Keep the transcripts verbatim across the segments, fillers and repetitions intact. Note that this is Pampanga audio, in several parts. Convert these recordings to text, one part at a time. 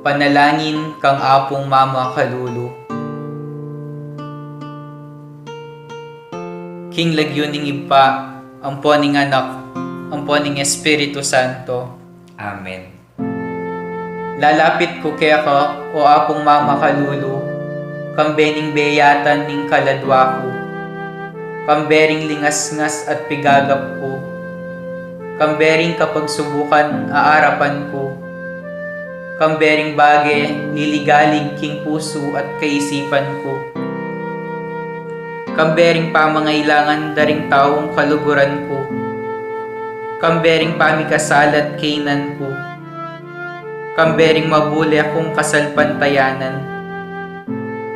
Panalangin kang Apung Mama Kalulu. King lagyu ning Ibpa, ampo ning Anak, ampo ning Espiritu Santo. Amen. Lalapit ku keka, o Apung Mama Kalulu, kambe ning beyatan ning kaladwa ku, kambe ring lingasngas at pigagap ku, kambe ring kapagsubukan a arapan ku, kambe ring bage liligalig king pusu at kaisipan ku, kambe ring pamangailangan da ring taung kaluguran ku, kambe ring pamikasala at kaynan ku, kambe ring mabule kung kasalpantayanan,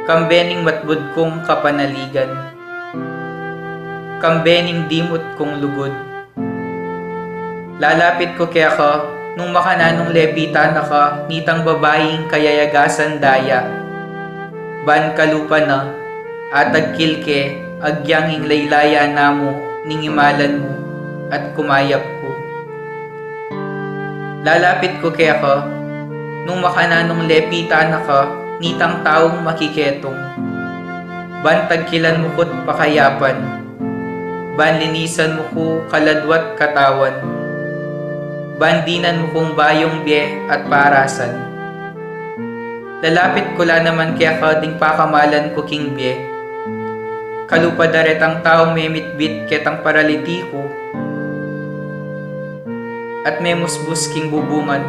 kambe ning matbud kung kapanaligan, kambe ning dimut kung lugud. Lalapit ku keka, nung makananung lepitan na ka nitang babaing kayayagasan daya. Ban kalupa na, atagkil ke, agyang ing laylayan na mu ning imalan mu, at kumayap ku. Lalapit ku keka, nung makananung lepitan na ka nitang taung makiketung. Ban tagkilan mu ku't pakayapan, ban linisan mu ku kaladwa't katawan, ban dinan mu kung bayung bie at parasan. Lalapit ku la naman keka ding pakamalan ku king bie. Kalupa da retang taung memitbit ketang paralitiku at memusbus king bubungan,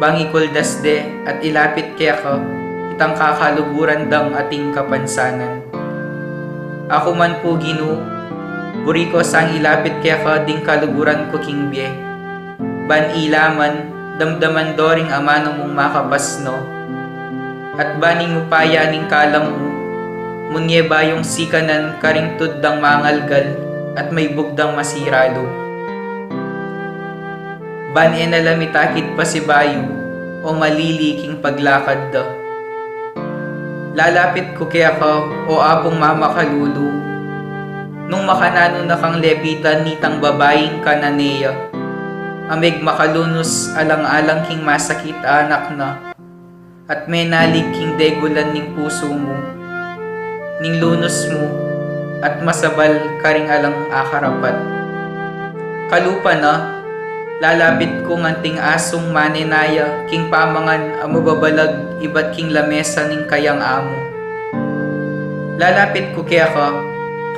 bang ikuldas de at ilapit keka itang kakaluguran dang ating kapansanan. Aku man pu Ginu, buri ku sang ilapit keka ding kaluguran ku king bie. Ban ila man, damdaman do ring amanu mung makapasno. At ban ing upaya ning kalam mu, munye bayung sikanan karing tud dang mangalgal at maibug dang masira lub. Ban e na la mitakit pasibayu o malili king paglakad da. Lalapit ku keka, o Apung Mama Kalulu, nung makananu na kang lepitan nitang babaing Cananea, a megmakalunus alang-alang king masakit a anak na, at menalig king degulan ning pusu mu, ning lunus mu, at masabal karing alang akarapat. Kalupa na, lalapit ku nganting asung manenaya king pamangan a mababalag ibat king lamesa ning kayang amu. Lalapit ku keka,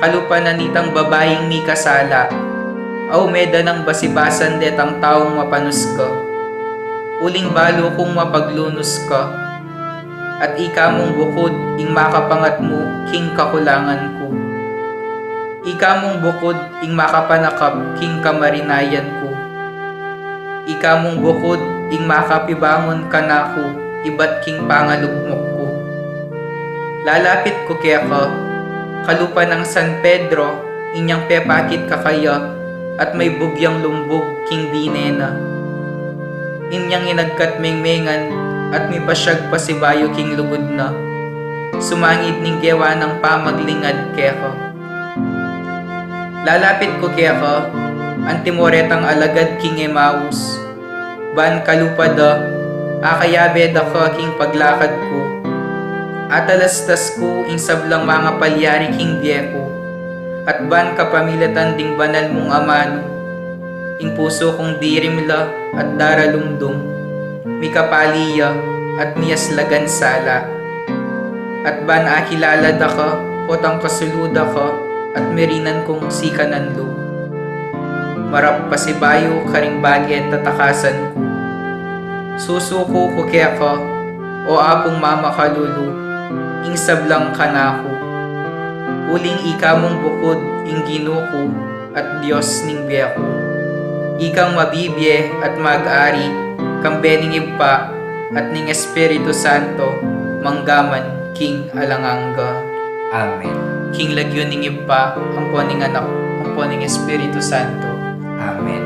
kalupa na nitang babaing mikasala, a ume da nang basibasan detang taung mapanus ka. Uling balu kung mapaglunus ka, at ika mung bukud ing makapangatmu king kakulangan ku. Ika mung bukud ing makapanakap king kamarinayan ku. Ika mung bukud ing makapibangun kanaku ibat king pangalugmok ku. Lalapit ku keka, kalupa nang San Pedro, inyang pepakit kakaya at maibug yang lumbug king dine na. Inyang inagkat mengmengan at mipasyag pasibayu king lugud na. Sumangid ning gewa nang pamaglingad keka. Lalapit ku keka, antimo retang alagad king Emaus. Ban kalupa da, akayabe da ka king paglakad ku. Atalastas ku ing sablang mangapalyari king bie ku. At ban kapamilatan ding banal mung amanu, ing pusu kung dirimla at daralumdum, mikapali ya at miyaslagan sala. At ban akilala da ka, potang kasulu da ka, at mirinan kung sikanan lub. Marap pasibayu karing bage tatakasan ku. Susuku ku keka, o Apung Mama Kalulu, ing sablang kanaku. Uling ika mung bukud ing Ginu ku at Dios ning bie ku. Ikang mabibie at mag-ari, kambe ning Ibpa, at ning Espiritu Santo, manggaman king alang angga. Amen. King lagyu ning Ibpa, ampo ning Anak, ampo ning Espiritu Santo. Amen.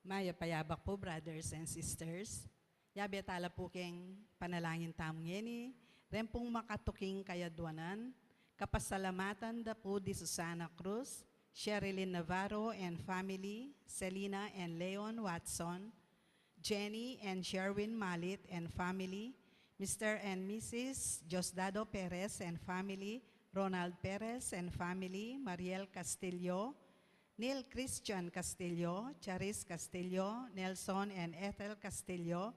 Mayap a yabak pu, brothers and sisters. Yabe tala pu keng panalangin tamu ngeni, ren pung makatuking kayadwanan, kapasalamatan da pu di Susana Cruz, Sherilyn Navarro and family, Selina and Leon Watson, Jenny and Sherwin Malit and family, Mister and Missus Diosdado Perez and family, Ronald Perez and family, Mariel Castillo, Neil Christian Castillo, Charis Castillo, Nelson and Ethel Castillo,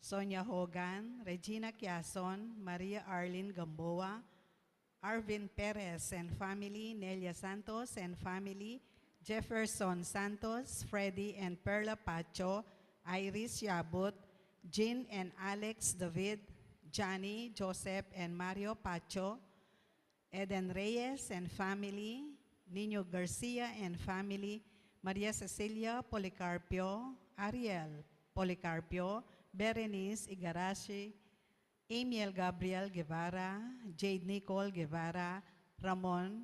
Sonia Hogan, Regina Quiason, Maria Arlene Gamboa, Arvin Perez and family, Nelia Santos and family, Jefferson Santos, Freddy and Perla Pacho, Iris Yabut, Jean and Alex David, Johnny, Joseph and Mario Pacho, Eden Reyes and family, Nino Garcia and family, Maria Cecilia Policarpio, Ariel Policarpio, Berenice Igarashi, Amiel Gabriel Guevara, Jade Nicole Guevara, Ramon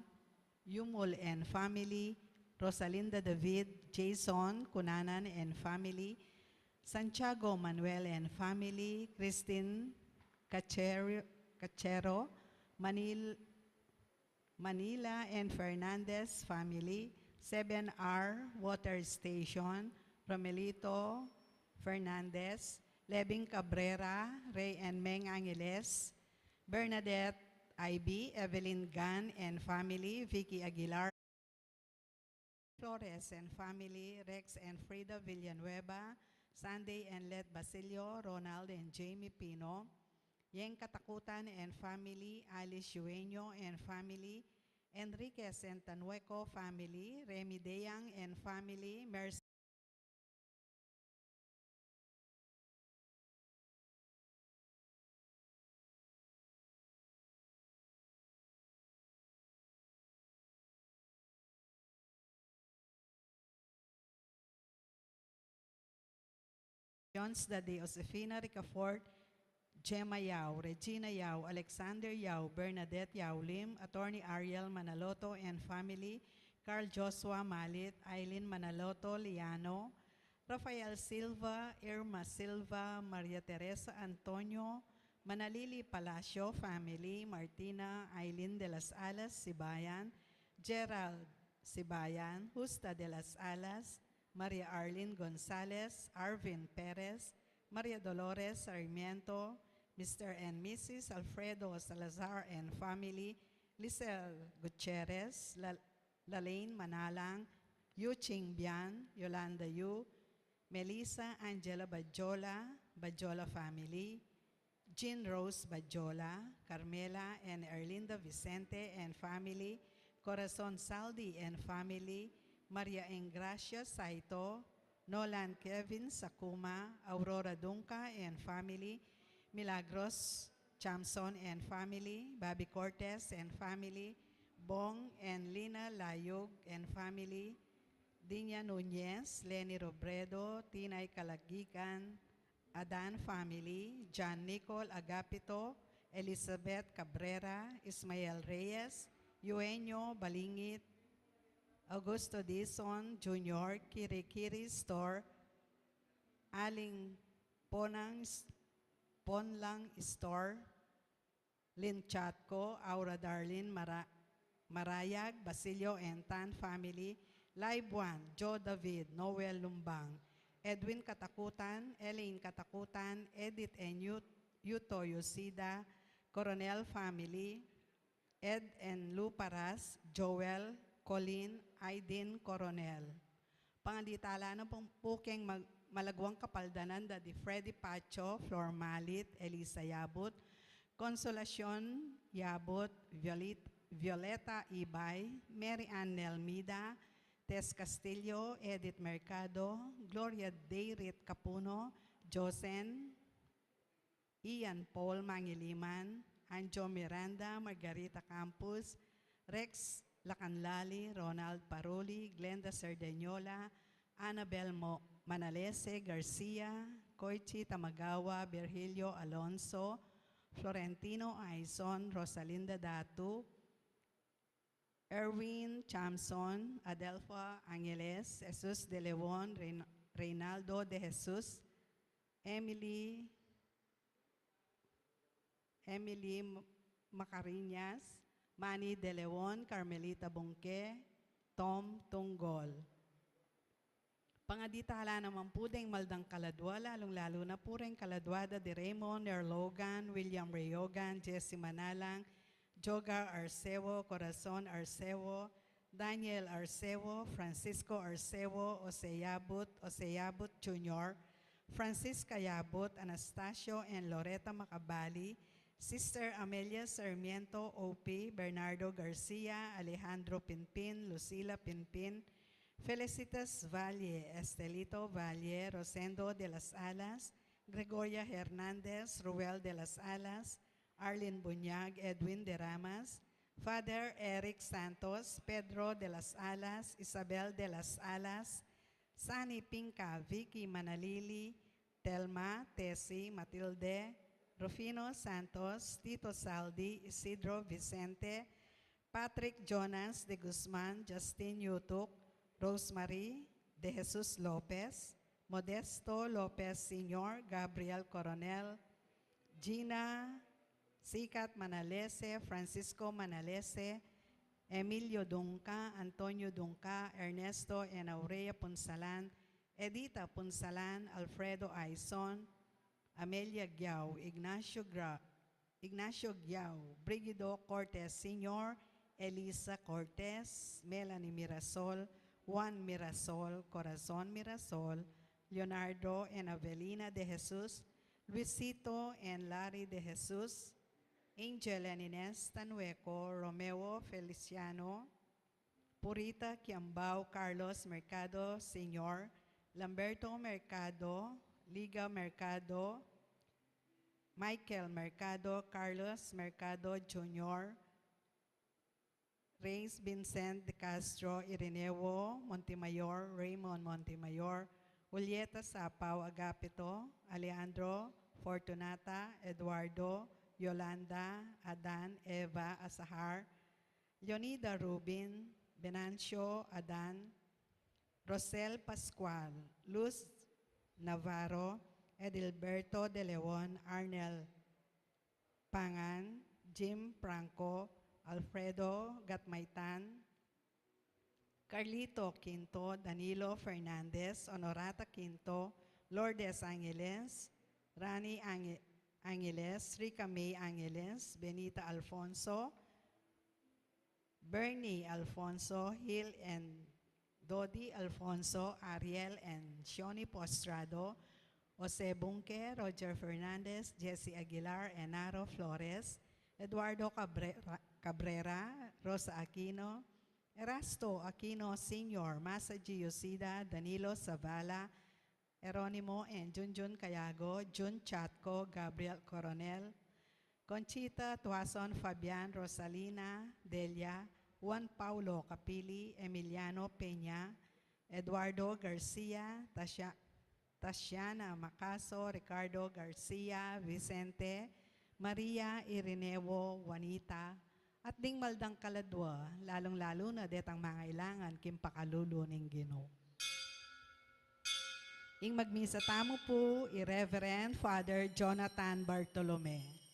Yumul and family, Rosalinda David, Jason Cunanan and family, Santiago Manuel and family, Christine Cachero, Cachero, Manil-, Manila and Fernandez family, seven R Water Station, Romelito Fernandez, Levin Cabrera, Ray and Meng Angeles, Bernadette Ivy, Evelyn Gan and family, Vicky Aguilar, Flores and family, Rex and Frida Villanueva, Sunday and Let Basilio, Ronald and Jamie Pino, Yeng Katakutan and family, Alice Yueño and family, Enriquez and Tanueco family, Remy Deyang and family, Mercy Jones, Daddy Josefina Ricafort, Gemma Yao, Regina Yao, Alexander Yao, Bernadette Yao Lim, Attorney Ariel Manaloto and family, Carl Joshua Malit, Eileen Manaloto Liano, Rafael Silva, Irma Silva, Maria Teresa Antonio, Manalili Palacio family, Martina Eileen de las Alas Sibayan, Gerald Sibayan, Justa de las Alas, Maria Arlene Gonzalez, Arvin Perez, Maria Dolores Sarmiento, Mister and Missus Alfredo Salazar and family, Lisel Gutierrez, La-, Lalaine Manalang, Yu Ching Bian, Yolanda Yu, Melissa Angela Badjola, Badjola family, Jean Rose Badjola, Carmela and Erlinda Vicente and family, Corazon Saldi and family, Maria Engracia Saito, Nolan Kevin Sakuma, Aurora Dunca and family, Milagros Chamson and family, Bobby Cortez and family, Bong and Lina Layug and family, Dinya Nunez, Leni Robredo, Tinay Kalagigan, Adan family, John Nicol Agapito, Elizabeth Cabrera, Ismael Reyes, Eugenio Balingit, Augusto Dizon Junior, Kiri Kiri Store, Aling Ponang S-, Ponlang Store, Lynn Chatco, Aura Darlene Mara-, Marayag, Basilio and Tan family, Lai Buan, Joe David, Noel Lumbang, Edwin Katakutan, Elaine Katakutan, Edith and Yu-, Yuto Yoshida, Coronel family, Ed and Lu Paras, Joel, Colin, Aiden Coronel. Panganditala na pu, pu keng mag-, malagwang kapaldanan da di Freddy Pacho, Flor Malit, Elisa Yabut, Consolacion Yabut, Violet-, Violeta Ibay, Mary Ann Nelmida, Tess Castillo, Edith Mercado, Gloria Deirit Capuno, Josen, Ian Paul Mangiliman, Anjo Miranda, Margarita Campos, Rex Lacanlali, Ronald Paruli, Glenda Cerdañola, Annabel Mo-, Manalese Garcia, Koichi Tamagawa, Virgilio Alonso, Florentino Aison, Rosalinda Datu, Erwin Chamson, Adelfa Angeles, Jesus de Leon, Reyn-, Reynaldo de Jesus, Emily, Emily M-, Macariñas, Manny de Leon, Carmelita Bungke, Tom Tunggol. Pangaditalan naman pu deng maldang kaladwa, lalung-lalu na pu reng kaladwa da di Raymond R. Logan, William Reyogan, Jesse Manalang, Jogar Arcevo, Corazon Arcevo, Daniel Arcevo, Francisco Arcevo, Jose Yabut, Jose Yabut Junior, Francisca Yabut, Anastasio and Loretta Macabali, Sister Amelia Sarmiento, O P, Bernardo Garcia, Alejandro Pinpin, Lucila Pinpin, Felicitas Valle, Estelito Valle, Rosendo de las Alas, Gregoria Hernandez, Ruel de las Alas, Arlene Buñag, Edwin de Ramas, Father Eric Santos, Pedro de las Alas, Isabel de las Alas, Sani Pinca, Vicky Manalili, Telma, Tessie, Matilde, Rufino Santos, Tito Saldi, Isidro Vicente, Patrick Jonas de Guzman, Justin Yutuk, Rosemary de Jesus Lopez, Modesto Lopez Senior, Gabriel Coronel, Gina Sikat Manalese, Francisco Manalese, Emilio Dungca, Antonio Dungca, Ernesto and Aurea Punsalan, Edita Punsalan, Alfredo Aison, Amelia Giao, Ignacio Gra-, Ignacio Giao, Brigido Cortes Senior, Elisa Cortes, Melanie Mirasol, Juan Mirasol, Corazon Mirasol, Leonardo and Avelina de Jesus, Luisito and Larry de Jesus, Angel and Ines Tanueco, Romeo Feliciano, Purita Kiambao, Carlos Mercado Senior, Lamberto Mercado, Liga Mercado, Michael Mercado, Carlos Mercado Junior, Reyes Vincent de Castro, Irineo Montemayor, Raymond Montemayor, Julieta Sapao Agapito, Alejandro Fortunata, Eduardo, Yolanda, Adan, Eva Asahar, Leonida Rubin, Venancio Adan, Rosel Pascual, Luz Navarro, Edilberto de Leon, Arnel Pangan, Jim Franco, Alfredo Gatmaitan, Carlito Quinto, Danilo Fernandez, Honorata Quinto, Lourdes Angeles, Rani Ange-, Angeles, Rica May Angeles, Benita Alfonso, Bernie Alfonso, Hill and Dodi Alfonso, Ariel and Shoni Postrado, Jose Bunque, Roger Fernandez, Jesse Aguilar, Enaro Flores, Eduardo Cabrera, Cabrera, Rosa Aquino, Erasto Aquino Senior, Masaji Yoshida, Danilo Zavala, Eronimo and Junjun Cayago, Jun Chatco, Gabriel Coronel, Conchita Tuason, Fabian, Rosalina Delia, Juan Paulo Capili, Emiliano Peña, Eduardo Garcia, Tasha-, Tasiana Macaso, Ricardo Garcia, Vicente, Maria Irineo, Juanita, at ding maldang kaladwa, lalung-lalu na detang mangailangan king pakalulu ning Ginu. Ing magmisa tamu pu i Reverend Father Jonathan Bartolome.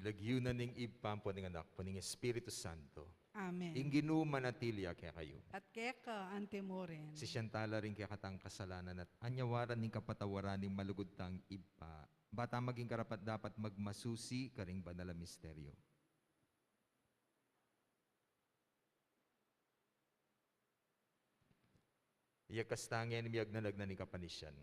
Lagyu na ning Ibpa, ampo ning Anak, ampo ning Espiritu Santo. Amen. Ing Ginu manatili ya kekayu. At keka antimurin. Sisian tala ring kekatang kasalanan at anyawaran ning kapatawaran ning malugud tang Ibpa. Bata maging karapat-dapat magmasusi karing banal a misteryo. Iya kasta ngeni miyagnanag na ning kapanisian.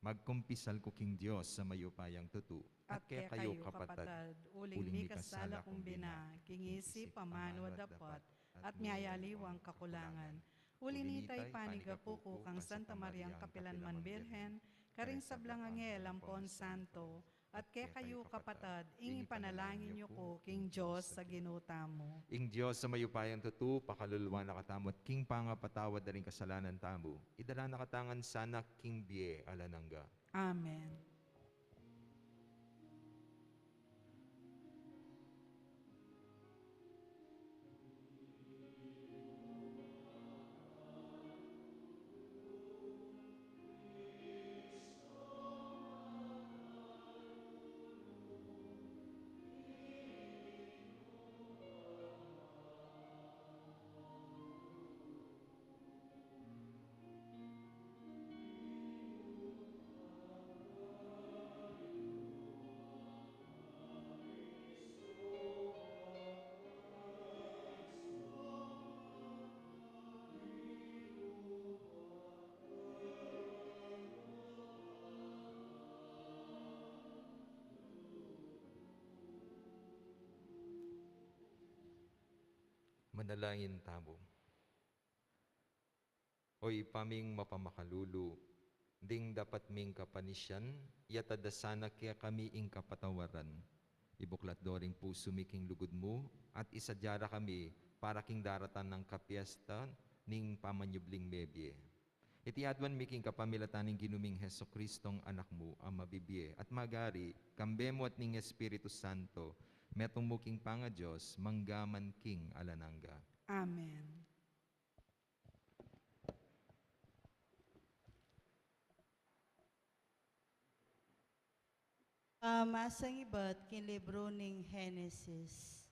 Magkumpisal ku king Dios a mayupayang tutu, at kekayu, kapatad, uling mikasala kung bina king isip, amanu, at dapat, at miyayaliwang kakulangan. Uli nita, ipanigapu ku kang Santa Mariang kapilanman Birhen, karing sablang anghel ampon santo, at kekayu, kapatad, ing ipanalangin yu ku king Dios a Ginu tamu. Ing Dios a mayupayang tutu, pakalulwan na katamu at king pangapatawad da ring kasalanan tamu, idala na katamu ngan sana king bie alang angga. Amen. Manalangin tamu. O Ibpa ming mapamakalulu, ding dapat ming kapanisian, yatad da sana kekami ing kapatawaran. Ibuklat do ring pusu mi king lugud mu, at isadia ra kami para king daratan nang kapiesta ning pamanyubling mebie. Iti aduan mi king kapamilatan ning Ginu ming Jesucristong Anak mu, a mabibie at magari, kambe mu at ning Espiritu Santo, metung mu king pangaDios, mangga man king alang angga. Amen. Pamasang ibat king libru ning Genesis.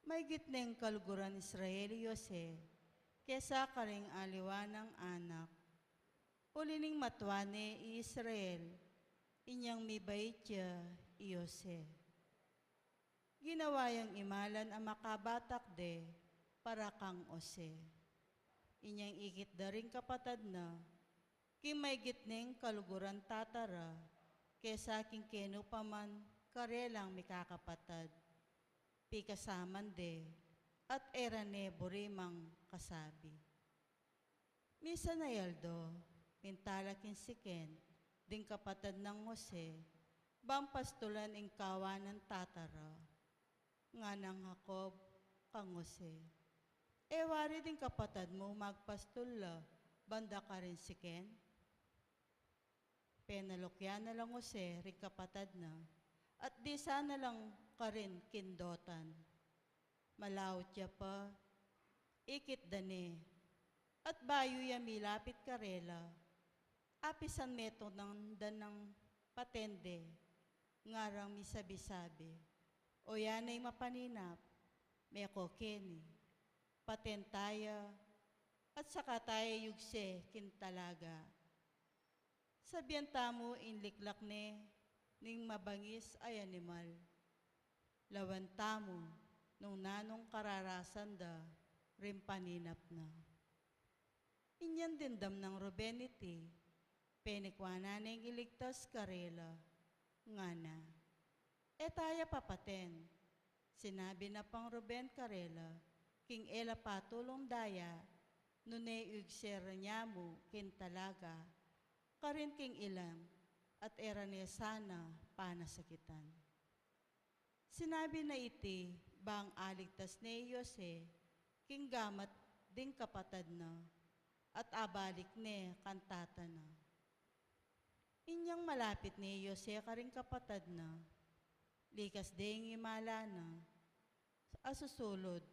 Maygit neng kaluguran Israel i Jose kesa karing aliwa nang anak. Uli ning matua ne i Israel, inyang mibait ya i Jose. Ginawa yang imalan a makabatak de para kang Jose. Inyang ikit da ring kapatad na, king maygit neng kaluguran tata ra, kesa king kenu pa man karelang mikakapatad. Pikasaman de, at e ra ne buri mang kasabi. Misan a aldo, minta la king Siquem ding kapatad nang Jose, bang pastulan ing kawanan tata ra. Nganang Jacob kang Jose, "E wari ding kapatad mu magpastul la banda karin Siquem?" Penalukyan na lang Jose ring kapatad na, at disa na lang karin king Dotan. Malaut ya pa, ikit da ne, at bayu ya milapit karela, apisan metung da nang patende, ngarang misabi-sabi, "O yan ay mapaninap, meko keni, paten taya, at saka taya yugse king talaga." Sabian tamu ing liklak ne ning mabangis a animal. Lawan tamu nung nanung kararasan da ring paninap na. Inyang dimdam nang Ruben iti, penikuanan neng iligtas karela, ngana, "E taya papaten." Sinabi na pang Ruben karela, king e la patulung daya, nune yugse ra ne mu king talaga, karin king ilang, at e ra ne sana panasakitan. Sinabi na iti bang aligtas ne i Jose king gamat ding kapatad na, at abalik ne kang tata na. Inyang malapit ne i Jose karing kapatad na, likas de ing imala na, a susulud,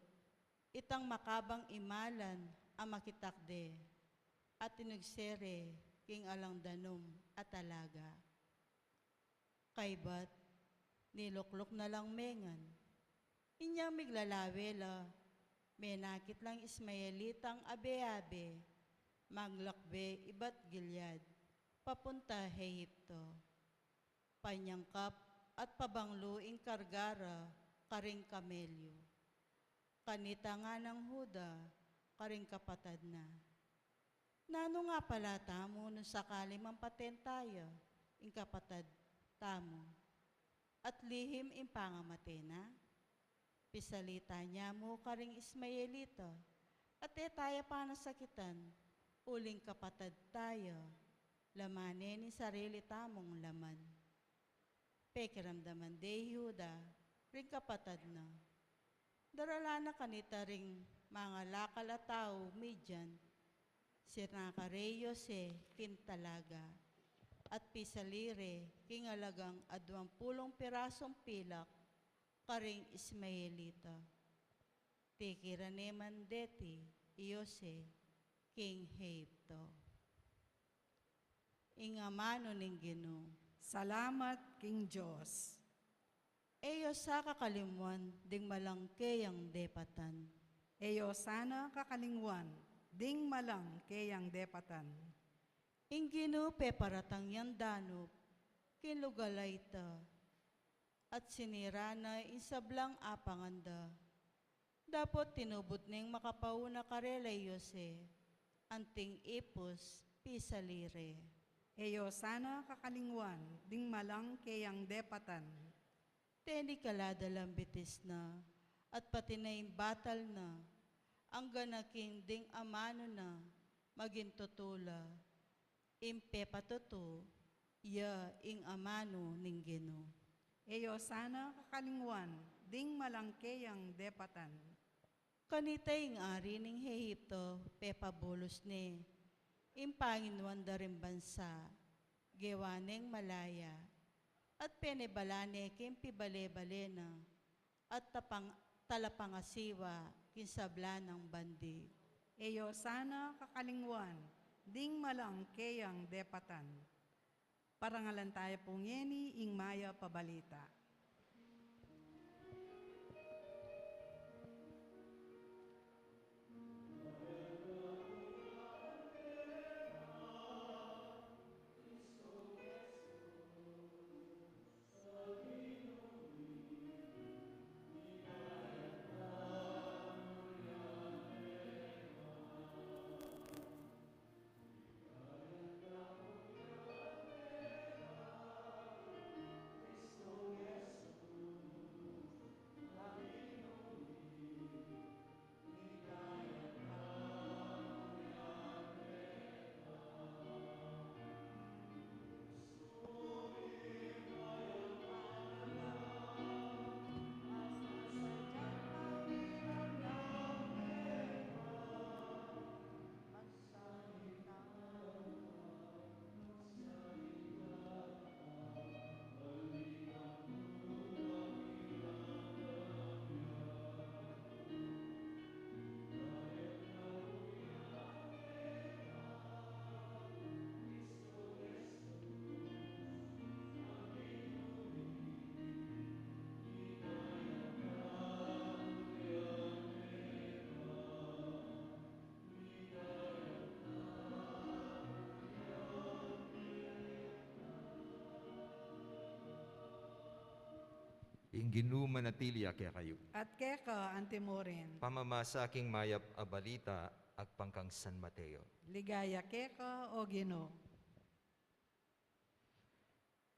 itang makabang imalan a makitak de, at inugse re king alang danum a talaga. Kaybat, Nilukluk na lang mengan. Inyang miglalawe la, menakit lang Ismaelitang abe-abe, maglakbe ibat Gilead, papunta Ehipto. Panyangkap at pabanglu ing karga ra karing kamelyu. Kanita nganang Huda karing kapatad na, "Nanu nga pala tamu nung sakali mang paten taya ing kapatad tamu, at lihim ing pangamate na?" Pisalita ne mu karing Ismaelita, at e taya panasakitan, uling kapatad taya, laman ne ning sarili tamung laman. Pekiramdaman de i Huda ring kapatad na. Daralan na kanita ring mangalakal a tau Midian, sinaka re i Jose king talaga, at pisali re king alagang aduang pulung pirasung pilak karing Ismaelita. Tikiran ne man deti i Jose king Ehipto. Ing amanu ning Ginu. Salamat king Dios. E yu sa kakalingwan ding malangke yang depatan. E yu sana kakalingwan ding malangke yang depatan. Ing Ginu peparatang yang danup king lugal a ita, at sinira na ing sablang apangan da. Dapot tinubud neng makapauna karela i Jose, anting ipus pisali re. E yu sana kakalingwan ding malangke yang depatan. Teni kala da lang bitis na, at pati na ing batal na, anggang king ding amanu na maging tutu la. Ing pepatutu ya ing amanu ning Ginu. E yu sana kakalingwan ding malangke yang depatan. Kanita ing ari ning Ehipto pepabulus ne ing panginuan da ring bansa, gewa neng malaya, at penebala ne king pibale-bale na, at tapang-, talapangasiwa king sabla nang bandi. E yu sana kakalingwan ding malangke yang depatan. Parangalan taya pu ngeni ing mayap a balita. Ing Ginu manatili ya kekayu. At keka antimurin. Pamamasa king mayap a balita agpang kang San Mateo. Ligaya keka, o Ginu.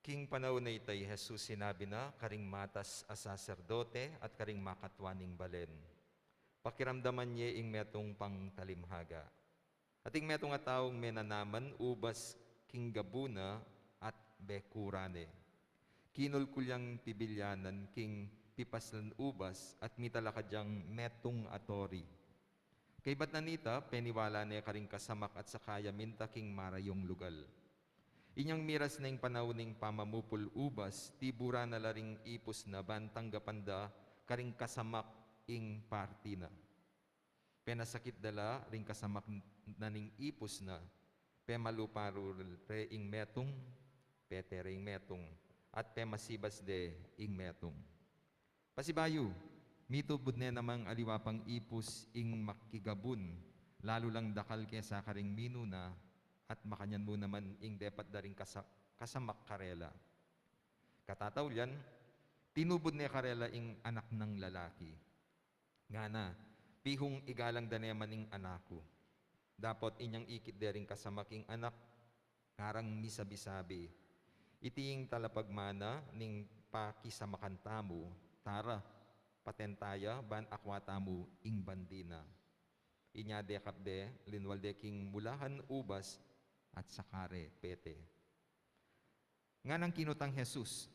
King panaun a ita, i Jesus sinabi na karing matas a saserdote at karing makatua ning balen, "Pakiramdaman ye ing metung pangtalimhaga." Ating metung a taung menanaman ubas king gabu na at bekura ne. Kinulkul yang pibilyanan king pipaslan ubas at mitalakad yang metung a tori. Kaybat na nita, peniwala ne karing kasamak at saka ya minta king marayung lugal. Inyang miras na ing panaun ning pamamupul ubas, tibura na la ring ipus na ban tanggapan da karing kasamak ing parti na. Penasakit da la ring kasamak na ning ipus na, pemaluparu re ing metung, pete re ing metung, at pemasibas de ing metung. Pasibayu, mitubud ne namang aliwa pang ipus ing makigabun, lalu lang dakal kesa karing minuna, at makanyan mu naman ing depat da ring kasa-, kasamak karela. Katataulian, tinubud ne karela ing anak nang lalaki. Ngana, pihung igalang da ne man ing anak ku. Dapot inyang ikit de ring kasamak ing anak, ngarang misabi-sabi, iti ing talapagmana ning pakisamakan tamu, tara, paten taya, ban akwa tamu ing bandi na. Inya dekap de, linwal de king mulahan ubas, at saka re pete. Nganang kinutang Jesus,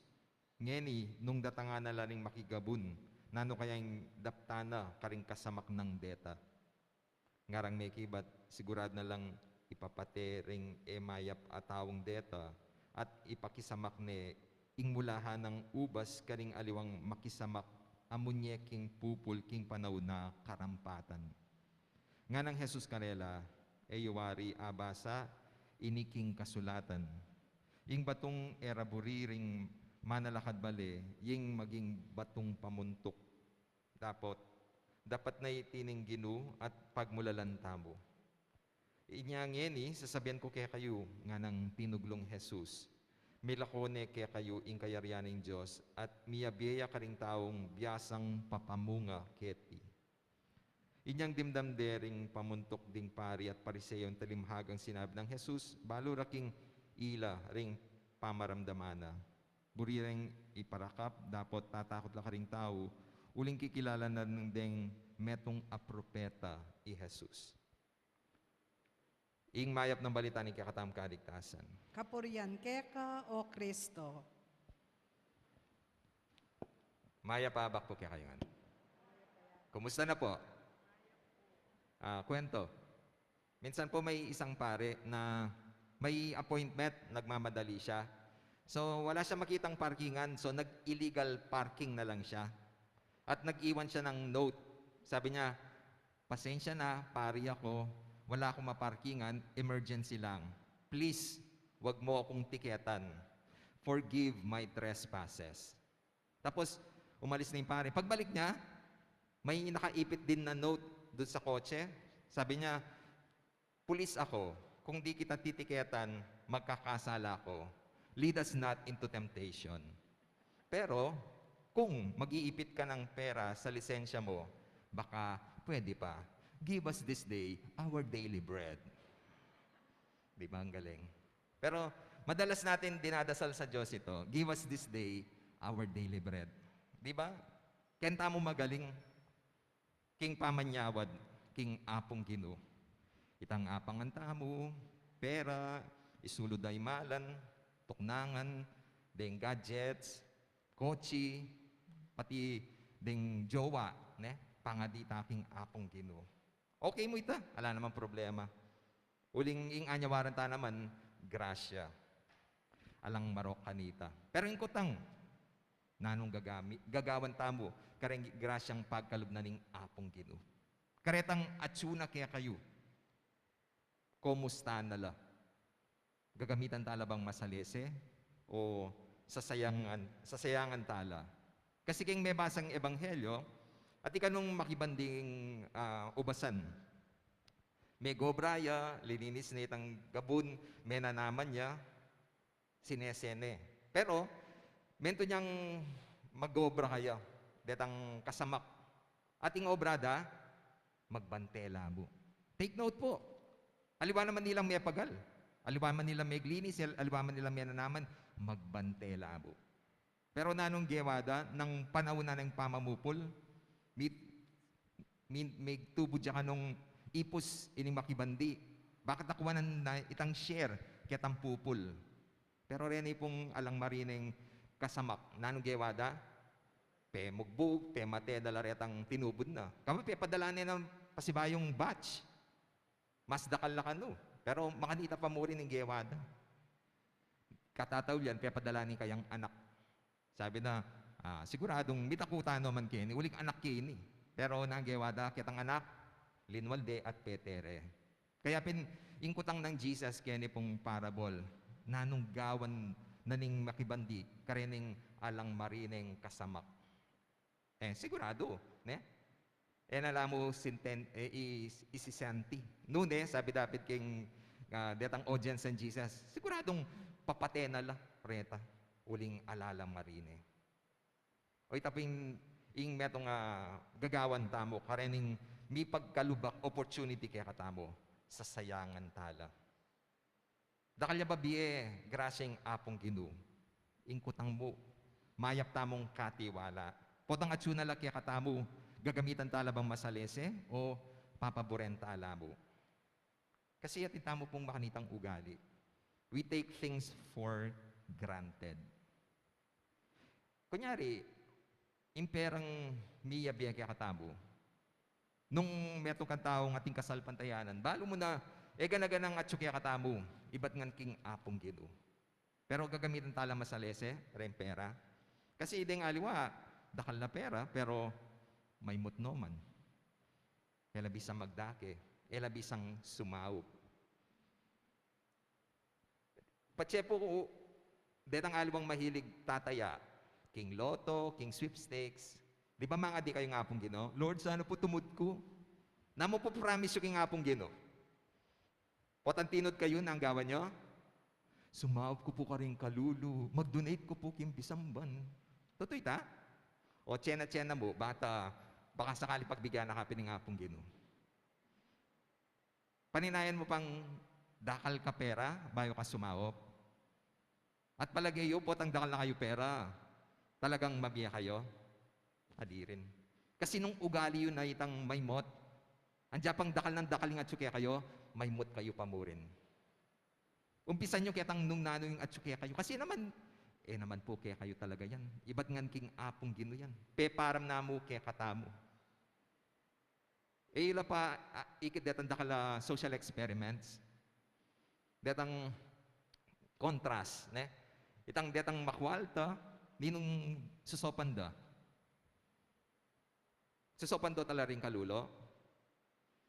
ngeni nung datangan na la ring makigabun, nanu kaya ing daptan na karing kasamak nang deta? Ngarang mekibat, sigurad na lang ipapate ring e mayap a taung deta, at ipakisamak ne ing mulahan nang ubas karing aliwang makisamak a munye king pupul king panaun na karampatan. Nganang Jesus karela, e yu wari abasa ini king kasulatan? Ing batung e ra buri ring manalakad bale, ing maging batung pamuntuk. Dapot, dapat na iti ning Ginu at pagmulalan tamu. Inya ngeni, sasabian ku kekayu, nganang tinuglung Jesus, milako ne kekayu ing kayarian ning Dios, at miyabie ya karing taung biasang papamunga keti. Inyang dimdam de ring pamuntuk ding pari at Pariseo ing talimhagang sinabi nang Jesus, balu ra king ila ring pamaramdaman na. Buri reng iparakap, dapot tatakut la karing tau, uling kikilala na rin deng metung a propeta i Jesus. Ing mayap nang balita ning kekatamung kaligtasan. Kapurian keka, O Kristo. Mayap a abak pu kekayu ngan. Kumusta na po? Ah, kwento. Minsan po may isang pare na may appointment, nagmamadali siya. So, wala siya makitang parkingan, so nag-illegal parking na lang siya. At nag-iwan siya ng note. Sabi niya, "Pasensya na, pari ako, wala akong maparkingan, emergency lang. Please, wag mo akong tiketan. Forgive my trespasses." Tapos, umalis na yung pare. Pagbalik niya, may nakaipit din na note doon sa kotse. Sabi niya, "Pulis ako. Kung di kita titiketan, magkakasala ako. Lead us not into temptation. Pero, kung mag-iipit ka ng pera sa lisensya mo, baka pwede pa. Give us this day our daily bread." Di ba ang galing? Pero madalas natin dinadasal sa Diyos ito, "Give us this day our daily bread." Di ba? Kaya tamu magaling king pamanyawad king Apung Ginu. Itang apangan tamu, pera, isulud a imalan, tuknangan, deng gadgets, kotse, pati deng jowa, ne? Pangadi ta king Apung Ginu. Okay mu ita, ala namang problema. Uling ing anyawaran ta naman, grasya. Alang marok kanita. Pero ing kutang, nanung gagami-, gagawan tamu kareng grasyang pagkalub na ning Apung Ginu? Karetang atsu na kekayu, kumusta na la? Gagamitan ta la bang masalese o sasayangan, sasayangan ta la? Kasi keng mebasang ebanghelyo, at ikanung makibanding, ah, ubasan. Megobra ya, lininis ne itang gabun, menanaman ya, sinese ne. Pero, mentu niyang magobra kaya, detang kasamak. At ing obra da, magbante la mu. Take note po. Aliwa naman nilang mepagal. Aliwa man nilang meglinis, aliwa man nilang menanaman, magbante la mu. Pero nanung gewa da, nang panaun na ning pamamupul, mi-, mi-, migtubud ya kanung ipus ining makibandi. Bakit akuanan na itang share ketang pupul? Pero reni pung alang marineng kasamak, nanung gewa da? Pemugbug, pemate da la retang tinubud na. Kaba pepadala ne nang pasibayung batch. Mas dakal la kanu. Pero makanita pa mu rin ing gewa da. Katataulian, pepadala ne kayang anak. Sabi na, ah, siguradung mitakutan no man keni, uling anak keni. Pero nanung gewa da, ketang anak, linwal de at pete re. Kaya pin, ing kutang nang Jesus keni pung parable, nanung gawan na ning makibandi kareng alang marineng kasamak. Eh, sigurado, ne? E na la mu sinten-, eh, i-, isisenti. Nune, sabi dapit king, ah, detang audience nang Jesus, siguradung papate na la reta, uling ala lang marine. O ita pin ing metung a gagawan tamu, kareng mipagkalubak opportunity kekatamu, sasayangan ta la. Dakal ya ba bie grasya ning Apung Ginu, ing kutang mu, mayap tamung katiwala. Potang atyu na la kekatamu, gagamitan ta la bang masalese o papaburen ta la mu? Kasi atin tamu pung makanitang ugali. We take things for granted. Kunyari, ing perang miyabie kekatamu, nung metung kang taung ating kasalpantayanan, balu mu na, e gana-ganang atyu kekatamu, ibat ngan king Apung Ginu. Pero gagamitan ta la masalese reng pera. Kasi deng aliwa, dakal la pera, pero maymut no man. E la bisang magdake, e la bisang sumaup. Patse pu, detang aliwang mahilig tataya king lotto, king sweepstakes. Di ba mangadi kayu king Apung Ginu, "Lord, sana pu tumud ku"? Namu pu promise yu king Apung Ginu? Potang tinud kayu, nanu ing gawa yu? "Sumaup ku pu karing kalulu, mag-donate ku pu king bisamban." Tutu ita? O tsena-tsena mu, bata, baka sakali pagbigan na ka pin ning Apung Ginu. Paninayan mu pang dakal ka pera bayu ka sumaup? At palage yu, potang dakal na kayu pera, talagang mabie kayu? Adi rin. Kasi nung ugali yu na itang maymut, andia pang dakal nang dakal ing atyu kekayu, maymut kayu pa mu rin. Umpisan yu ketang nung nanu ing atyu kekayu. Kasi naman, e naman pu kekayu talaga yan. Ibat ngan king Apung Ginu yan. Peparam na mu kekatamu. E yu la pa, ah, ikit detang dakal a social experiments. Detang contrast, ne? Itang detang makwalta, ninung susopan da? Susopan do ta la ring kalulu?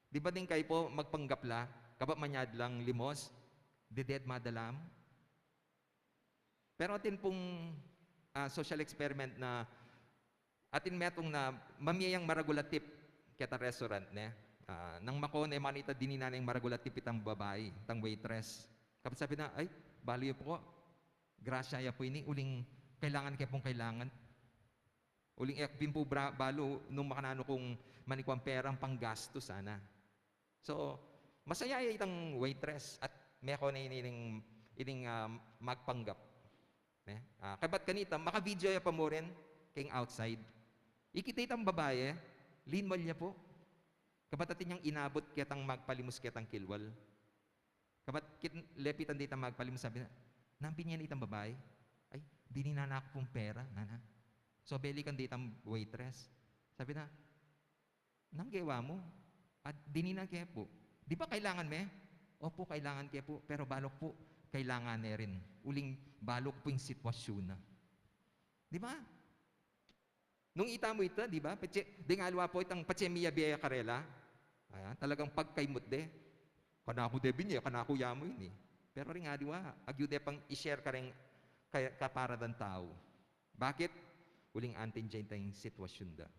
Di ba deng kayu pu magpanggap la, kabat manyad lang limos, deded madalam? Pero atin pung, ah, social experiment na atin metung na mamie yang maragul a tip ketang restaurant, ne? Ah, nang makone, manita dininan neng maragul a tip itang babai, itang waitress. Kabat sabi na, "Ay, balu yu pu, grasya ya pu ini, uling kailangan ke pung kailangan. Uling e ku pin pu bra-, balu nung makananu kung manikwang perang panggastu sana." So, masaya ya itang waitress at meko na ini ning, ining, ah, magpanggap. Ne? Ah, kabat kanita, maka-video ya pa mu rin king outside. Ikit ya itang babai, linwal ya pu. Kabat atin yang inabut ketang magpalimus ketang kilwal. Kabat kit-, lepitan da itang magpalimus, sabi na, "Nanu pin yan?" Itang babai, "Ay, dininan na ku pung pera, nana." So, belikan da itang waitress. Sabi na, "Nanu ing gewa mu?" "At dininan ke pu." "Di ba kailangan me?" "Opu, kailangan ke pu, pero balu ku pu kailangan ne rin. Uling balu ku pu ing sitwasyun na." Di ba? Nung ita mu ita, di ba? Patse, deng aliwa pu itang patse miyabie ya karela. Ayan, talagang pagkaimut de. "Kanaku de binye, kanaku ya mu ini." Pero ring aliwa, agyu de pang i-share kareng ka-, kapara dang tau. Bakit? Uling anting dyan ing sitwasyun da.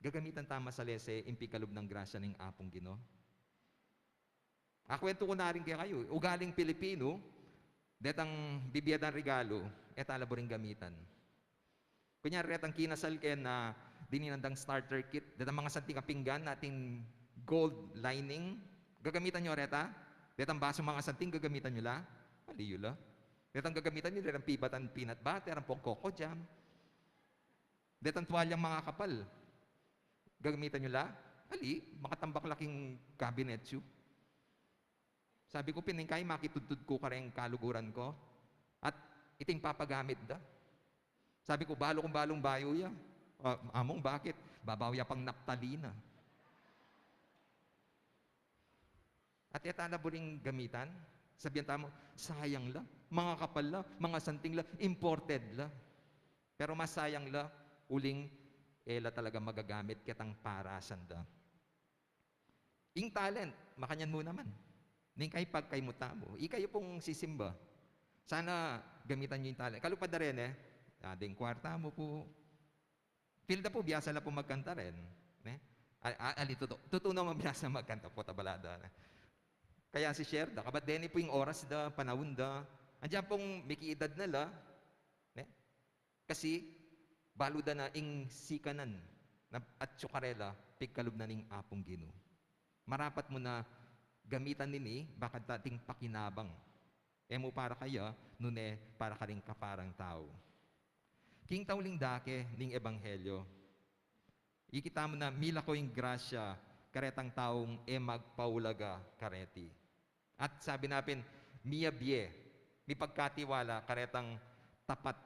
Gagamitan ta masalese ing pikalub nang grasya ning Apung Ginu? Akuwentu ku na rin kekayu, ugaling Pilipinu, detang bibie dang regalu, e ta la buring gamitan. Kunyari, detang kinasal ke na dininan dang starter kit, detang mangasanting a pinggan, ating gold lining, gagamitan yu reta? Detang basu mangasanting, gagamitan yu la? Ali yu la. Detang gagamitan yu, detang pibatan peanut butter, ampong coco jam. Detang tuwalyang mangakapal, gagamitan yu la? Ali, makatambak la king kabinet yu. Sabi ku pin, "Ing kayi makitudtud ku kareng kaluguran ku, at iting papagamit da." Sabi ku, "Balu kung balung bayu ya." "Ah, among bakit?" "Babayu ya pang naptalina." At e ta la buring gamitan, sabian tamu, "Sayang la, mangakapal la, mangasanting la, imported la." Pero masayang la, uling e la talaga magagamit ketang parasan da. Ing talent, makanyan mu naman. Ning kayi pagkaimut tamu, ikayu pung sisimba, Sana gamitan yu ing talent. Kalupa da rin, e. Ah, ding kwarta mu pu. Feel da pu, biasa la pu magkanta rin. Ne? A-, a-, ali, tutu, tutu naman biasa magkanta pu, tabalada, ne? Kaya si share da, kabat deni pu ing oras da, panaun da. Andiyan pung miki-edad na la, ne? Kasi, balu da na ing sikanan, na atyu karela, pigkalub na ning Apung Ginu. Marapat mu na gamitan ini, bakanta ating pakinabang. E mu para kaya, nune para karing kaparang tau. King tauling dake ning ebanghelyo, ikita mu na milako ing grasya karetang taung e magpaulaga kareti. At sabi na pin, miyabie, mipagkatiwala karetang tapat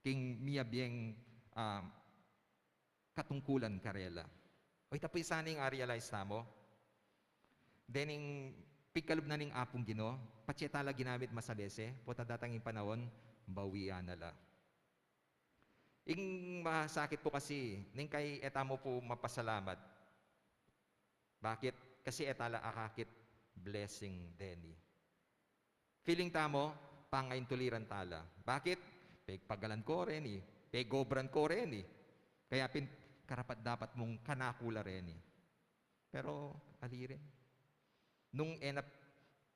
king miyabieng, ah, katungkulan karela. O, ita pu sana ing a-realize tamu. Dening pigkalub na ning Apung Ginu, patse tala ginamit masalese, pota datang ing panaun, bawian na la. Ing masakit pu kasi, ning kay e tamu pu mapasalamat. Bakit? Kasi e tala akakit blessing deni. Feeling tamu, pangaintuliran tala. Bakit? Pegpagalan ko reni, pegobran ko reni. Kaya pin, karapat-dapat mung kanaku la reni. Pero, ali rin. Nung e na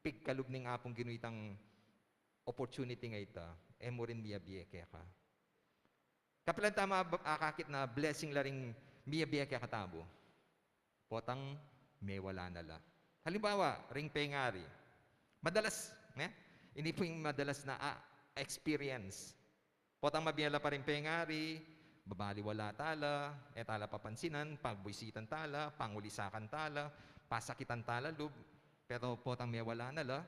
pigkalub ning Apung Ginu itang opportunity nga ita, e mu rin miyabie keka. Kapilan tamu ab-, akakit na blessing la ring miyabie kekatamu? Potang mewala na la. Halimbawa, ring pengari. Madalas, ne? Ini pu ing madalas na, ah, experience. Potang mabie la pa ring pengari, babaliwala tala, e tala papansinan, pagbuisitan tala, pangulisakan tala, pasakitan tala lub, pero potang mewala na la,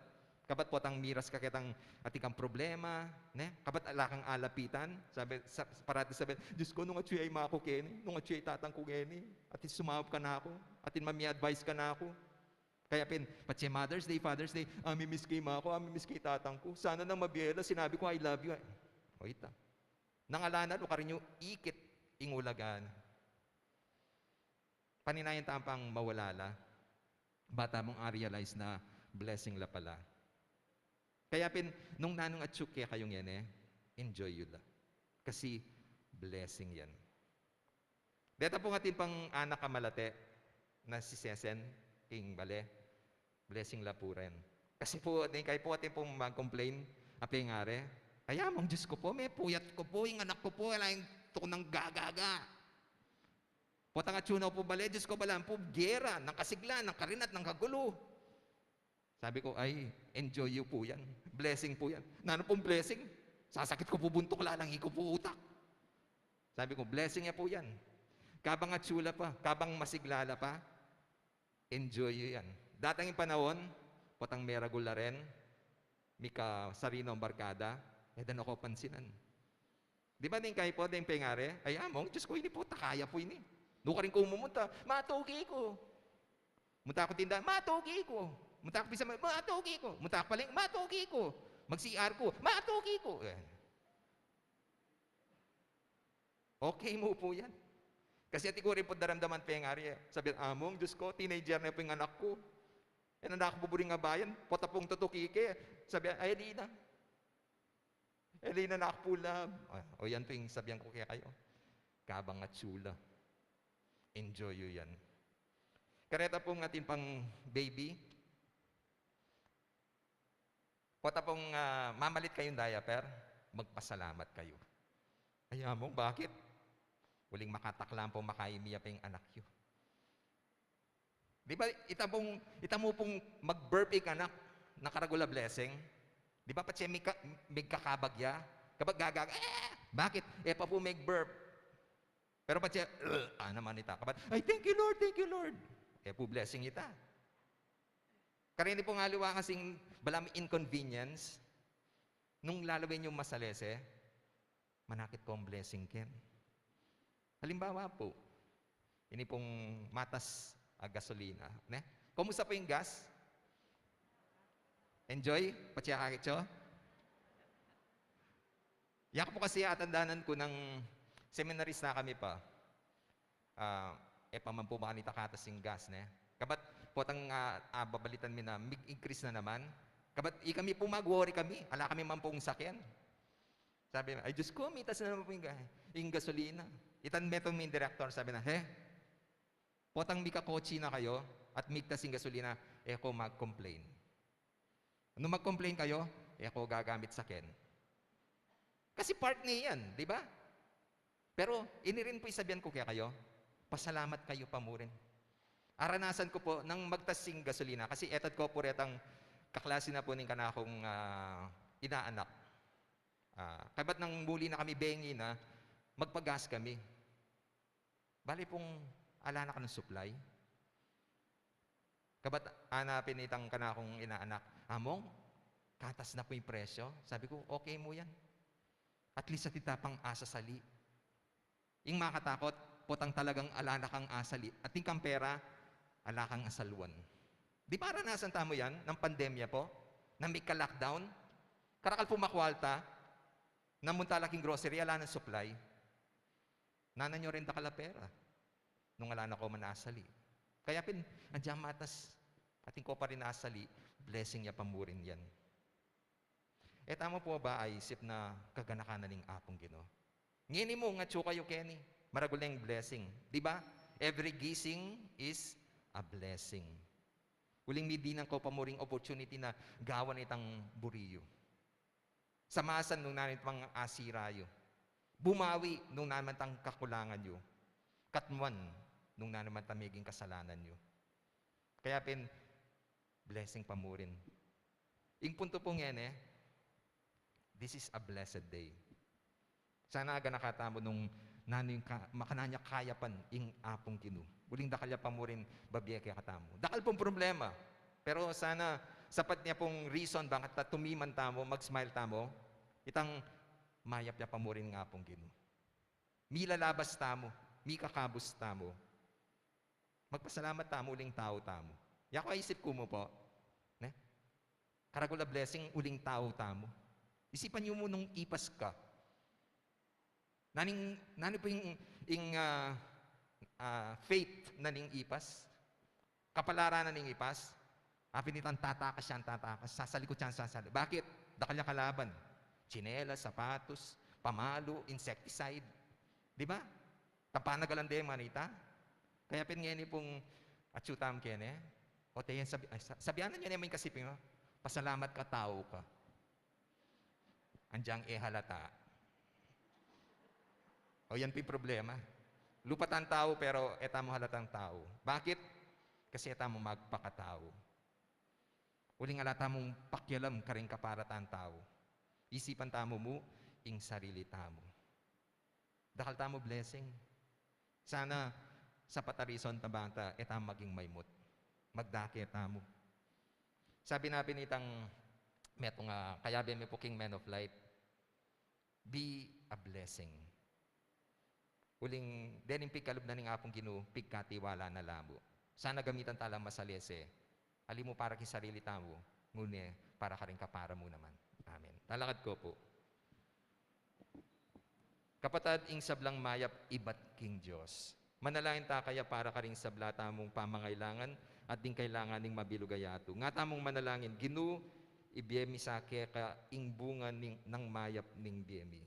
kabat potang miras ka ketang atin kang problema, ne? Kabat ala kang alapitan, sabi, sa, parati sabi, "Diyos ko, nung atyu ya i maku keni, nung atyu ya i tatang ku keni, atin sumaup kanaku, atin mamie advice kanaku." Kaya pin, patse Mother's Day, Father's Day, "Amimiss ke i maku, amimiss ke i tatang ku. Sana nang mabie la, sinabi ku, 'I love you.'" O ita. Nang ala na, nukarin yu ikit ing ulaga na. Paninayan tamu pang mawala la. Ba tamung a-realize na blessing la pala. Kaya pin, nung nanung atyu kekayu ngeni, enjoy yu la. Kasi blessing yan. Deta pung atin pang anak a malate na si Sesen, king bale, blessing la pu rin. Kasi pu, atin kayu pu, atin pung mag-complain, a pengari, "Ay, among Diyos ku pu, mepuyat ku pu, ing anak ku pu, ala ing tuku nang gagaga." Potang atyu na pu bale, Diyos ku, balamu pu, gera, nang kasigla, nang karinat, nang kagulu. Sabi ku, "Ay, enjoy yu pu yan. Blessing pu yan." "Nanu pung blessing? Sasakit ku pu buntuk, lalangi ku pu utak." Sabi ku, "Blessing ya pu yan. Kabang atyu la pa, kabang masigla la pa, enjoy yu yan. Datang ing panaun, potang meragul la rin, mika sarina ing barkada, e da na ko pansinan." Di ba, ning kayu pu, deng pengari, "Ay, among Diyos ku, ini pu, takaya pu ini. Nukarin ku mumunta, matuki ku. Munta ku tinda, matuki ku. Munta ku pisama, matuki ku. Munta ku palengke, matuki ku. Mag-C R ku, matuki ku." E. Okay mu pu yan. Kasi atin ku rin pu daramdaman pengari, e. Sabi, "Among Diyos ku, teenager na pu ing anak ku. E na ku buburi ing abayan, pota pung tutuki ke." Sabi, "Ay, di na. E, di na ku pu lab." O, o, yan pu ing sabian ku kekayu. Kabang atyu la, enjoy yu yan. Kareta pung atin pang baby, pota pung, ah, mamalit kayung diaper, magpasalamat kayu. "Ay, among, bakit? Uling makataklam pu, makaimia pa ing anak yu." Di ba, ita pung, ita mu pung mag-burp ing anak, nakaragul a blessing? Di ba, patse mika-, migkakabag ya? Kabag gagaga, "Eh!" Bakit? E pa pu meg-burp. Pero patse, "Ugh," a naman ita. Kabat, "Ay, thank you, Lord, thank you, Lord." E pu blessing ita. Kareni pung aliwa kasing balamu inconvenience, nung lalawen yung masalese, manakit kong blessing ken. Halimbawa pu, ini pung matas a gasolina, ne? Kumusta pu ing gas? Enjoy? Patse akakit yu? Yaku pu kasi atandanan ku nang seminarista kami pa. Ah, e pa man pu makanita katas ing gas, ne? Kabat potang, ah, ah, babalitan mi na mig-increase na naman. Kabat, ikami pu mag-worry kami, ala kami man pung sakyan. Sabi, "Ay, Diyos ko, mitas na naman pu ing ga-, ing gasolina." Itang metung ming direktor, sabi na, "He, potang mikakotse na kayu at migtas ing gasolina, e ko mag-complain. Nung mag-complain kayu, e ko gagamit sakyan." Kasi part ne yan, di ba? Pero ini rin pu ing sasabian ku kekayu, pasalamat kayu pa mu rin. Aranasan ku pu nang magtas ing gasolina, kasi etad ku pu retang kaklase na pu ning kanakung, ah, inaanak. Ah, kabat nang muli na kami bengi na, magpa-gas kami. Bale pung ala na kanung supply. Kabat anapin itang kanakung inaanak, "Among, katas na pu ing presyo." Sabi ku, "Okay mu yan. At least atin ta pang asasali. Ing makatakut, potang talagang ala na kang asali. At ing kang pera, ala kang asaluan." Di ba aranasan tamu yan, nang pandemya pu, nang mika-lockdown? Karakal pu makwalta, nang munta la king grocery, ala nang supply. Nanan yu rin dakal a pera nung ala na ko man asali. Kaya pin, agyang matas, atin ko pa rin asali, blessing ya pa mu rin yan. E tamu pu ba aisip na kaganakan na ning Apung Ginu? Ngeni mu, atsu kayu keni. Maragul neng blessing. Di ba? Every gising is a blessing. Uling midinan ko pa mu ring opportunity na gawan itang buri yu. Samasan nung nanu man itang asira yu. Bumawi nung nanu man itang kakulangan yu. Katmuan nung nanu man itang meging kasalanan yu. Kaya pin, blessing pa mu rin. Ing puntu pu ngeni, this is a blessed day. Sana ganaka tamu nung nanu ing ka-, makananu ya kayapan ing Apung Ginu. Uling dakal ya pa mu rin bibie kekatamu. Dakal pung problema. Pero sana sapat ne pung reason bakit ta tumiman tamu, mag-smile tamu, itang mayap ya pa mu rin ing Apung Ginu. Milalabas tamu, mikakabus tamu. Magpasalamat tamu uling tau tamu. Yaku aisip ku mu pu. Ne? Karagul a blessing uling tau tamu. Isipan yu mu nung ipas ka. Nanu ing, nanu pu ing, ing, ah, ah, faith na ning ipas? Kapalaran na ning ipas? Apin itang tatakas yang tatakas, sasalikut yang sasalikut. Bakit? Dakal yang kalaban. Tsinelas, sapatos, pamalu, insecticide. Di ba? Tapanagalan de manita. Kaya pin ngeni pung atsu tamu keni. O te yan sabi, ay, sa-, sabianan yu ne mu ing kasiping mu, "Pasalamat ka, tau ka." Agyang e halata. O yan pu ing problema. Lupa tang tau, pero e tamu halatang tau. Bakit? Kasi e tamu magpakatau. Uling ala tamung pakialam karing kapara tang tau. Isipan tamu mu ing sarili tamu. Dakal tamu blessing. Sana sapat a reason ta bang ta e tamu maging maymut. Magdake tamu. Sabi na pin itang metung a kayabe mi pu king Men of Light, "Be a blessing." Uling dening pigkalub na ning Apung Ginu, pigkatiwala na la mu. Sana gamitan ta lang masalese. Ali mu para king sarili tamu, nune para karing kapara mu naman. Amen. Talakad ko pu. Kapatad, ing sablang mayap ibat king Dios. Manalangin ta kaya para karing sabla tamung pamangailangan at ding kailangan ning mabilug a yatu. Nga tamung manalangin, Ginu, ibie mi sa keka ing bunga ning, nang mayap ning bie mi.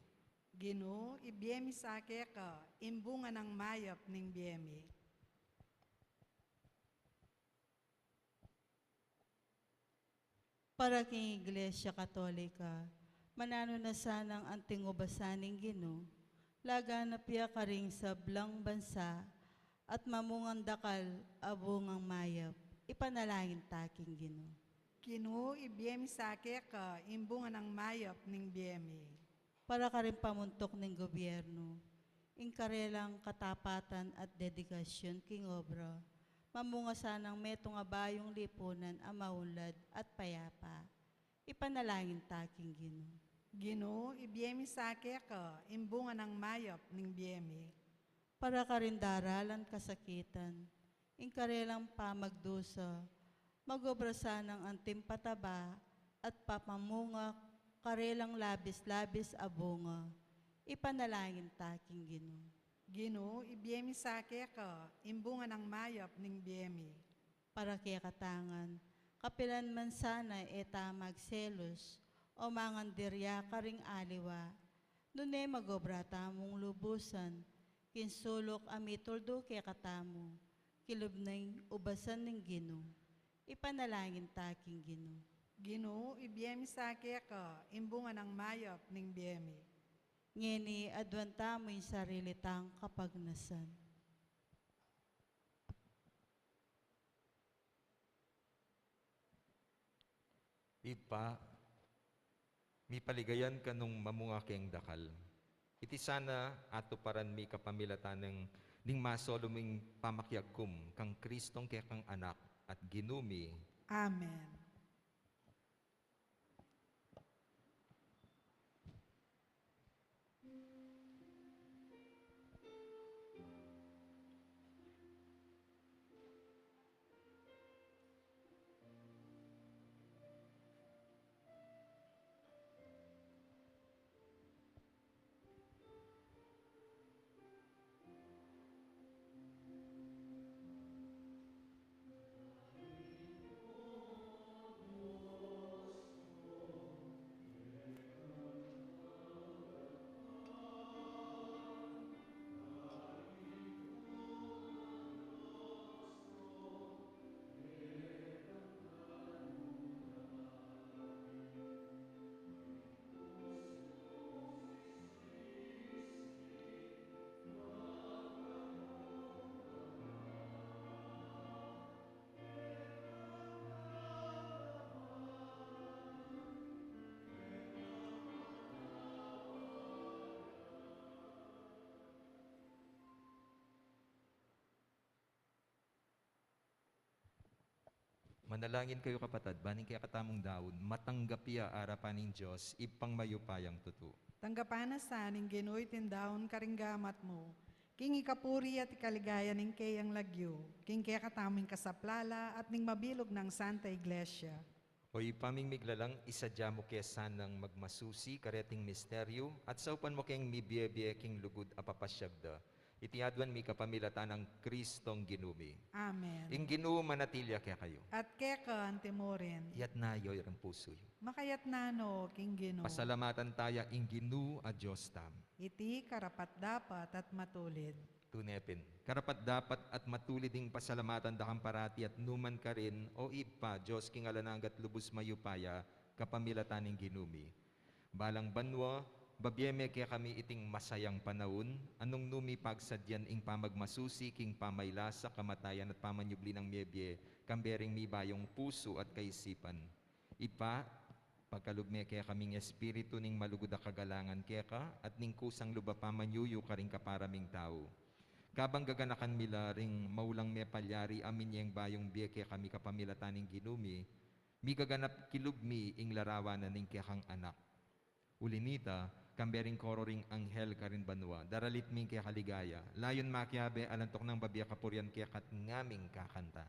Ginu, ibie mi sa keka ing bunga nang mayap ning bie mi. Para king Iglesia Katolika, mananu na sanang anting ubasan ning Ginu, laganap ya karing sablang bansa, at mamungang dakal a bungang mayap, ipanalangin ta king Ginu. Ginu, ibie mi sa keka ing bunga nang mayap ning bie mi. Para karing pamuntuk ning gobyernu, ing karelang katapatan at dedikasyon king obra, mamunga sanang metung a bayung lipunan a maunlad at payapa. Ipanalangin ta king Ginu. Ginu, ibie mi sa keka ing bunga nang mayap ning bie mi. Para karing daralan kasakitan, ing karelang pamagdusa, mag-obra sanang anting pataba at papamunga karelang labis-labis a bunga. Ipanalangin ta king Ginu. Ginu, ibie mi sa keka ing bunga nang mayap ning bie mi. Para kekatang ngan, Kapilan man sana e ta magselus o mangandirya karing aliwa, nune mag-obra tamung lubusan king suluk a mituldu kekatamu, kilub ning ubasan ning Ginu. Ipanalangin ta king Ginu. Ginu, ibie mi sa keka ing bunga nang mayap ning bie mi. Ngeni aduan tamu ing sarili tang kapagnasan. Ibpa, mipaligayan ka nung mamunga keng dakal. Iti sana atuparan mi kapamilatan ning masalu ming pamakiagkum kang Kristong kekang Anak at Ginu mi. Amen. Manalangin kayu, kapatad, ban ing kekatamung daun matanggap ya arapan ning Dios, Ibpang mayupayang tutu. Tanggapan na sa ning Ginu iting daun karing gamat mu, king ikapuri at ikaligaya ning keyang lagyu, king kekatamung kasaplalan at ning mabilug nang Santa Iglesia. O Ibpa ming miglalang, isadya mu ke sanang magmasusi kareting misteryu, at saupan mu keng mibie-bie king lugud a papasyag da. Iti aduan mi kapamilatan nang Kristong Ginu mi. Amen. Ing Ginu manatili ya kekayu. At keka anti mu rin. Iyatas yu ring pusu yu. Makayatas no king Ginu. Pasalamatan taya ing Ginu a Dios tamu. Iti karapat-dapat at matulid. Tune pin. Karapat-dapat at matulid ing pasalamatan da kang parati at nu man karin, O Ibpa, Dios king alang angga at lubus mayupaya, kapamilatan ning Ginu mi. Balang banua, babie me kekami iting masayang panaun, a nung nu mi pagsadyan ing pamagmasusi king pamailasa, kamatayan at pamanyubli nang mebie, kambe ring mibayung pusu at kaisipan. Ibpa, pagkalub me kekami ing espiritu ning malugud a kagalangan keka, at ning kusang lub a pamanyuyu karing kapara ming tau. Kabang gaganakan mi la ring maulang mepalyari a minyeng bayung bie kekami kapamilatan ning Ginu mi, migaganap kilub mi ing larawan na ning kekang Anak. Uli nita, kambe ring koro ring anghel karin banua, daralit mi ing keka ligaya, layun makiabe alang tuknang babie kapurian keka at ngaming kakanta.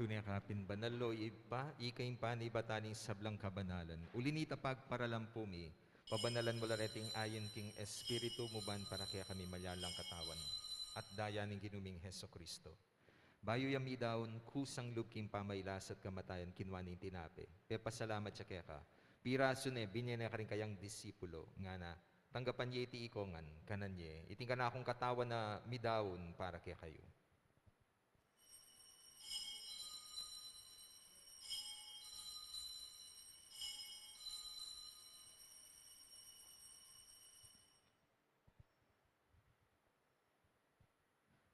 Tune ka pin banal, o Ibpa, ika ing panibatan ning sablang kabanalan. Uli na nita pagparalan pu mi, pabanalan mu la reting ayin king Espiritu mu ban para kekami malyalang katawan at daya ning Ginu ming Jesucristo. Bayu yang midaun, kusang lub king pamailas at kamatayan, kinua ne ing tinape, pepasalamat ya keka, pirasu ne, binye ne karing kayang disipulo, ngana: Tanggapan ye iti ikong ngan, kanan ye, iti ing kanakung katawan a midaun para kekayu.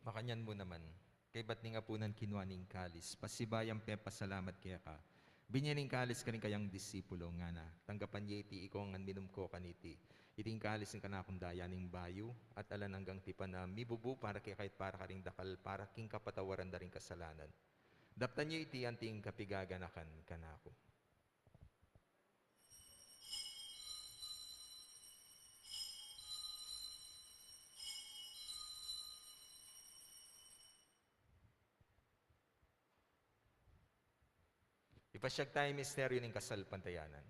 Makanyan mu naman, kaybat ning apunan, kinua ne ing kalis, pasibayu yang pepasalamat keka, binye ne ing kalis karing kayang disipulo, ngana: Tanggapan ye iti ikong ngan, minum ko kaniti, iti ing kalis ning kanakung daya ning bayu at alang anggang tipan a mibubu para kekayu at para karing dakal para king kapatawaran da ring kasalanan. Daptan ye iti anting kapigaganakan kanaku. Ipasyag taya ing misteryu ning kasalpantayanan.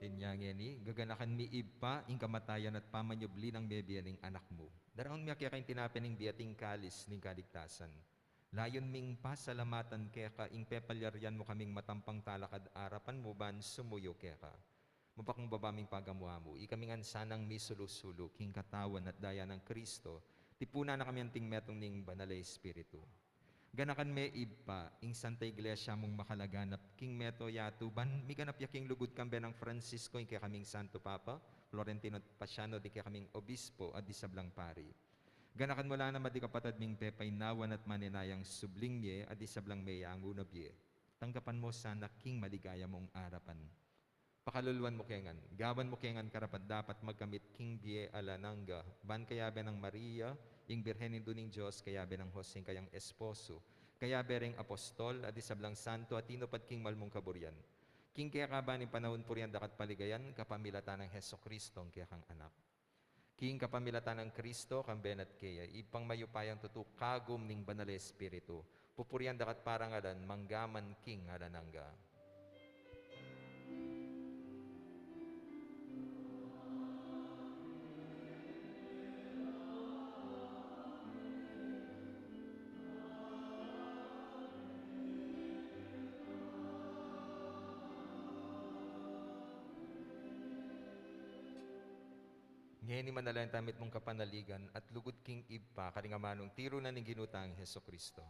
Inya ngeni, gaganakan mi, Ibpa, ing kamatayan at pamanyubli nang mebie ning Anak mu. Daraun mi keka ing tinape ning bie at ing kalis ning kaligtasan. Layun ming pasalamatan keka ing pepalyarian mu kaming matampang talakad arapan mu ban sumuyu keka. Mapakumbaba ming pagamu-amu, ikami ngan sanang misulu-sulu king katawan at daya nang Kristo, tipunan na kami anting metung ning Banal a Espiritu. Ganakan me, Ibpa, ing Santa Iglesia mung makalaganap king meto yatu ban miganap ya king lugud kambe nang Francisco, ing kekaming Santo Papa, Florentino at Paciano, ding kekaming Obispo at ding sablang pari. Ganakan mu la naman ding kapatad ming pepainawan at maninayang subling mie at ding sablang meyanguna bie. Tanggapan mu sana king maligaya mung arapan. Pakaluluan mu ke ngan, gawan mu ke ngan karapat-dapat magkamit king bie alang angga, ban kayabe nang Maria, ing Birhen Indu ning Dios, kayabe nang Jose, ing kayang esposo, kayabe ring apostol at ding sablang santo a tinupad king mal mung kaburian, king keka ban ing panaun purian da ka at paligayan, kapamilatan nang Jesucristo, ing kekang Anak. King kapamilatan nang Kristo, kambe na at keya, Ibpang mayupayang tutu, kagum ning Banal a Espiritu, pupurian da ka at parangalan, mangga man king alang angga. Ngeni manalangin tamu mitmung kapanaligan at lugud king Ibpa, karing amanung tiru na ning Ginu tang Jesucristo.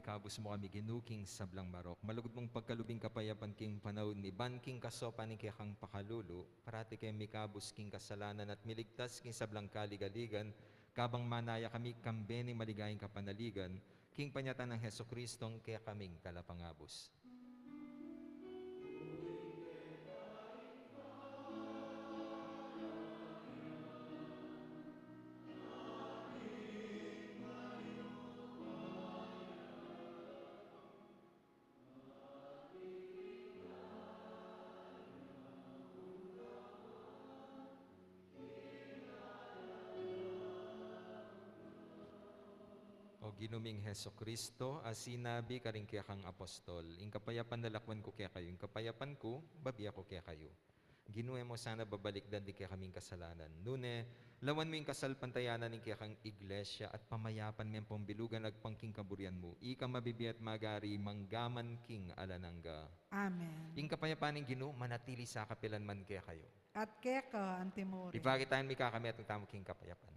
Kabus mu kami, Ginu, king sablang marok. Malugud mung pagkalub ing kapayapan king panaun mi, ban king kasopan ning kekang pakalulu, parati keng mikabus king kasalanan at miligtas king sablang kaligaligan, kabang manaya kami kambe ning maligayang kapanaligan, king panyatang nang Jesucristo a kekaming Talapangabus. O Ginu ming Jesucristo, a sinabi karing kekang apostol, "Ing kapayapan lakwan ku kekayu, ing kapayapan ku babie ku kekayu." Ginu, e mu sana babalikdan ding kekaming kasalanan. Nune, lawan mu ing kasalpantayanan ning kekang Iglesia at pamayapan me ampong bilugan agpang king kaburian mu, ika a mabibie at magari mangga man king alang angga. Amen. Ing kapayapan ning Ginu manatili sa kapilan man kekayu. At keka antimurin. Ipakit tamu ing mikakamit tamu king kapayapan.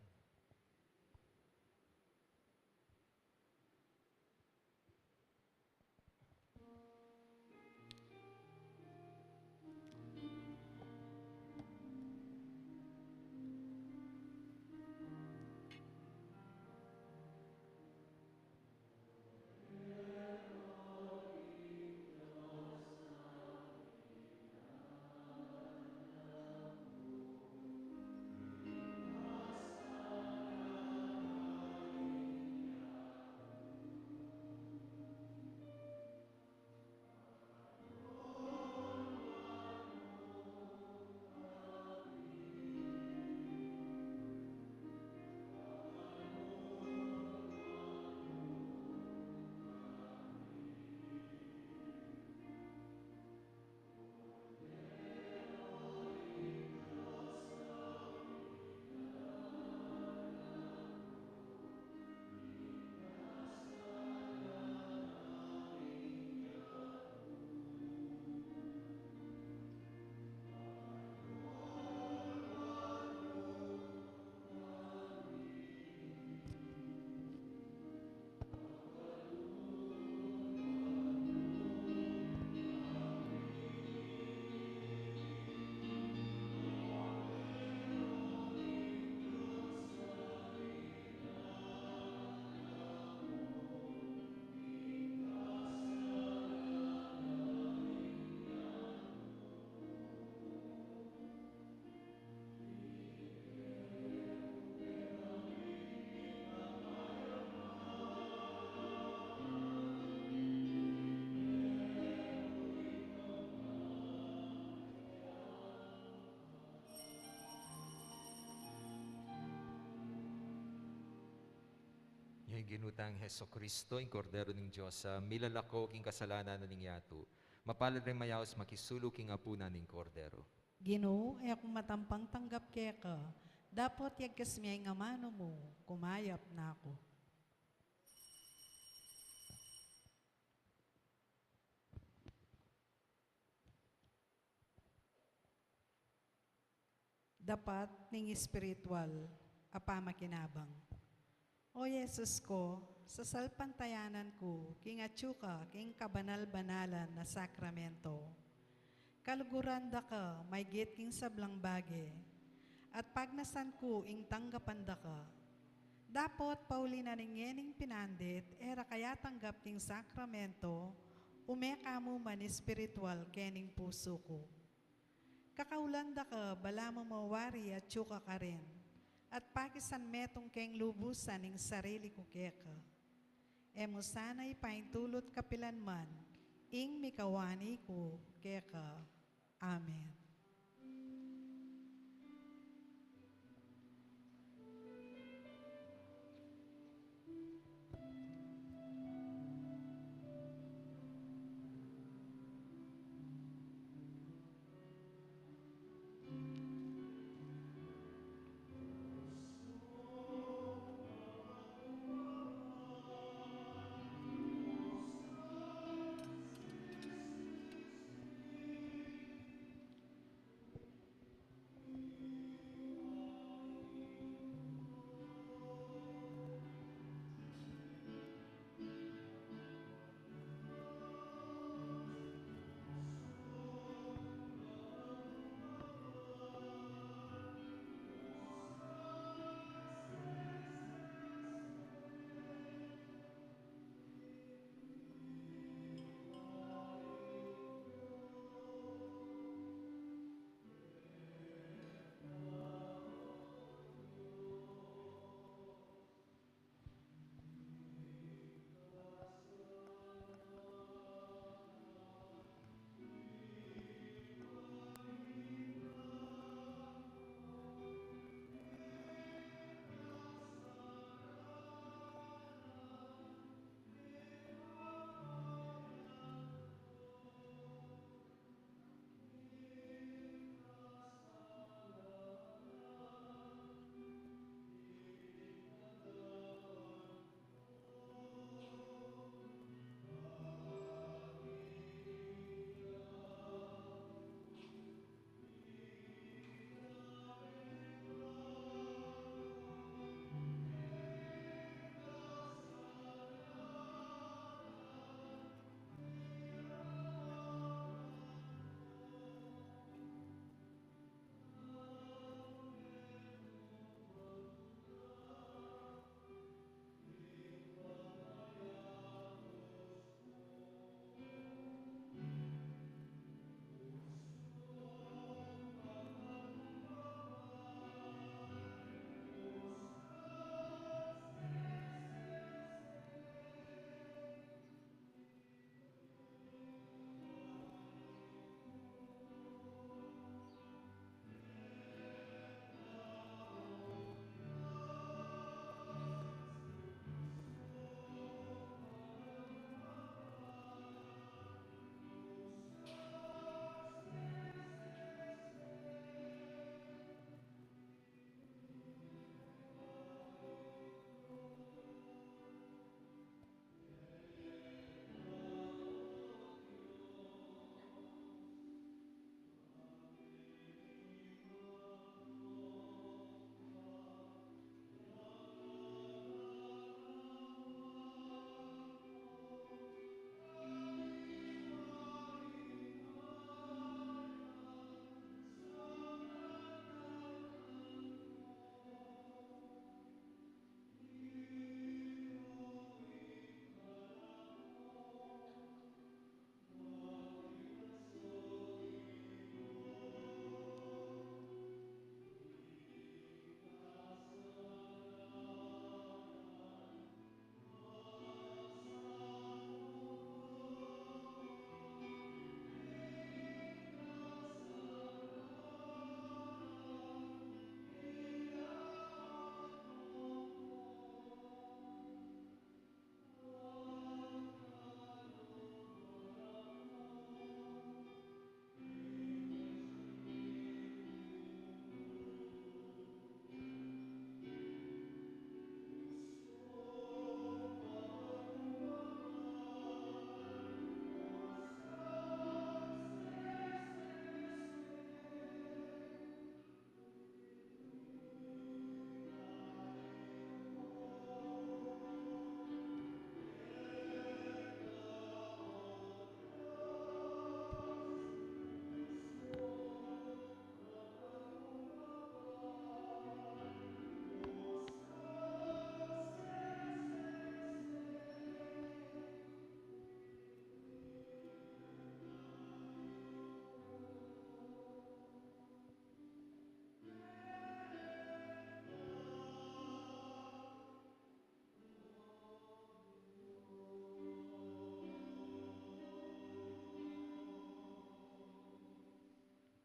Ing Ginu tang Jesucristo, ing Kordero ning Dios, a milalako king kasalanan ning yatu. Mapalad ring mayaus makisulu king apunan ning Kordero. Ginu, e ku matampang tanggap keka, dapot yagkas me ing amanu mu, kumayap na ku. Dapat ning espiritual a pamakinabang. O Jesus ku, sasalpantayanan ku king atyu ka king kabanal-banalan a sakramento. Kaluguran da ka maygit king sablang bage, at pagnasan ku ing tanggapan da ka. Dapot pauli na ning ngening pinandit, e ra ka yatanggap king sakramento, ume ka mu man espiritual kening pusu ku. Kakaulan da ka balamu mawari atyu ka karin, at pakisan metung keng lubusan ing sarili ku keka. E mu sana ipaintulut kapilan man ing mikawani ku keka. Amen.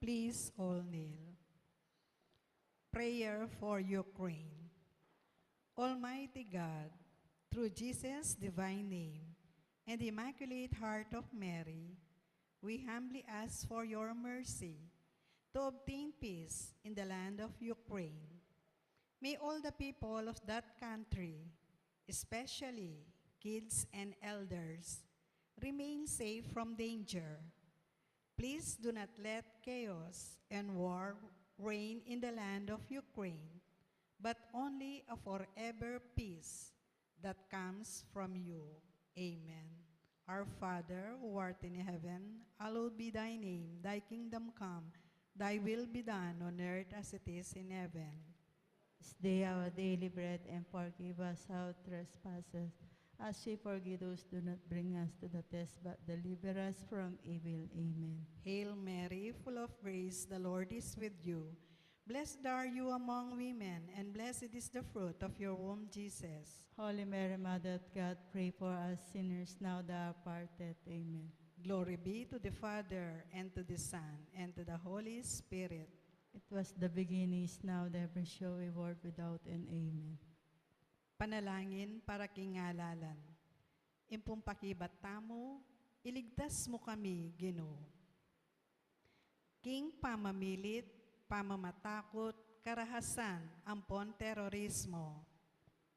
Please all kneel. Prayer for Ukraine. Almighty God, through Jesus' divine name and the Immaculate Heart of Mary, we humbly ask for your mercy to obtain peace in the land of Ukraine. May all the people of that country, especially kids and elders, remain safe from danger. Please do not let chaos and war reign in the land of Ukraine, but only a forever peace that comes from you. Amen. Our Father, who art in heaven, hallowed be thy name. Thy kingdom come, thy will be done on earth as it is in heaven. This day our daily bread, and forgive us our trespasses, as we forgive those who do not bring us to the test, but deliver us from evil. Amen. Hail Mary, full of grace, the Lord is with you. Blessed are you among women, and blessed is the fruit of your womb, Jesus. Holy Mary, Mother of God, pray for us sinners, now and at our death. Amen. Glory be to the Father, and to the Son, and to the Holy Spirit. It was the beginning, is now, and ever shall be, world without end. Amen. Panalangin para king ngalalan. Ing pung pakibat tamu, iligtas mu kami, Ginu. King pamamilit, pamamatakut, karahasan, ampon terorismo.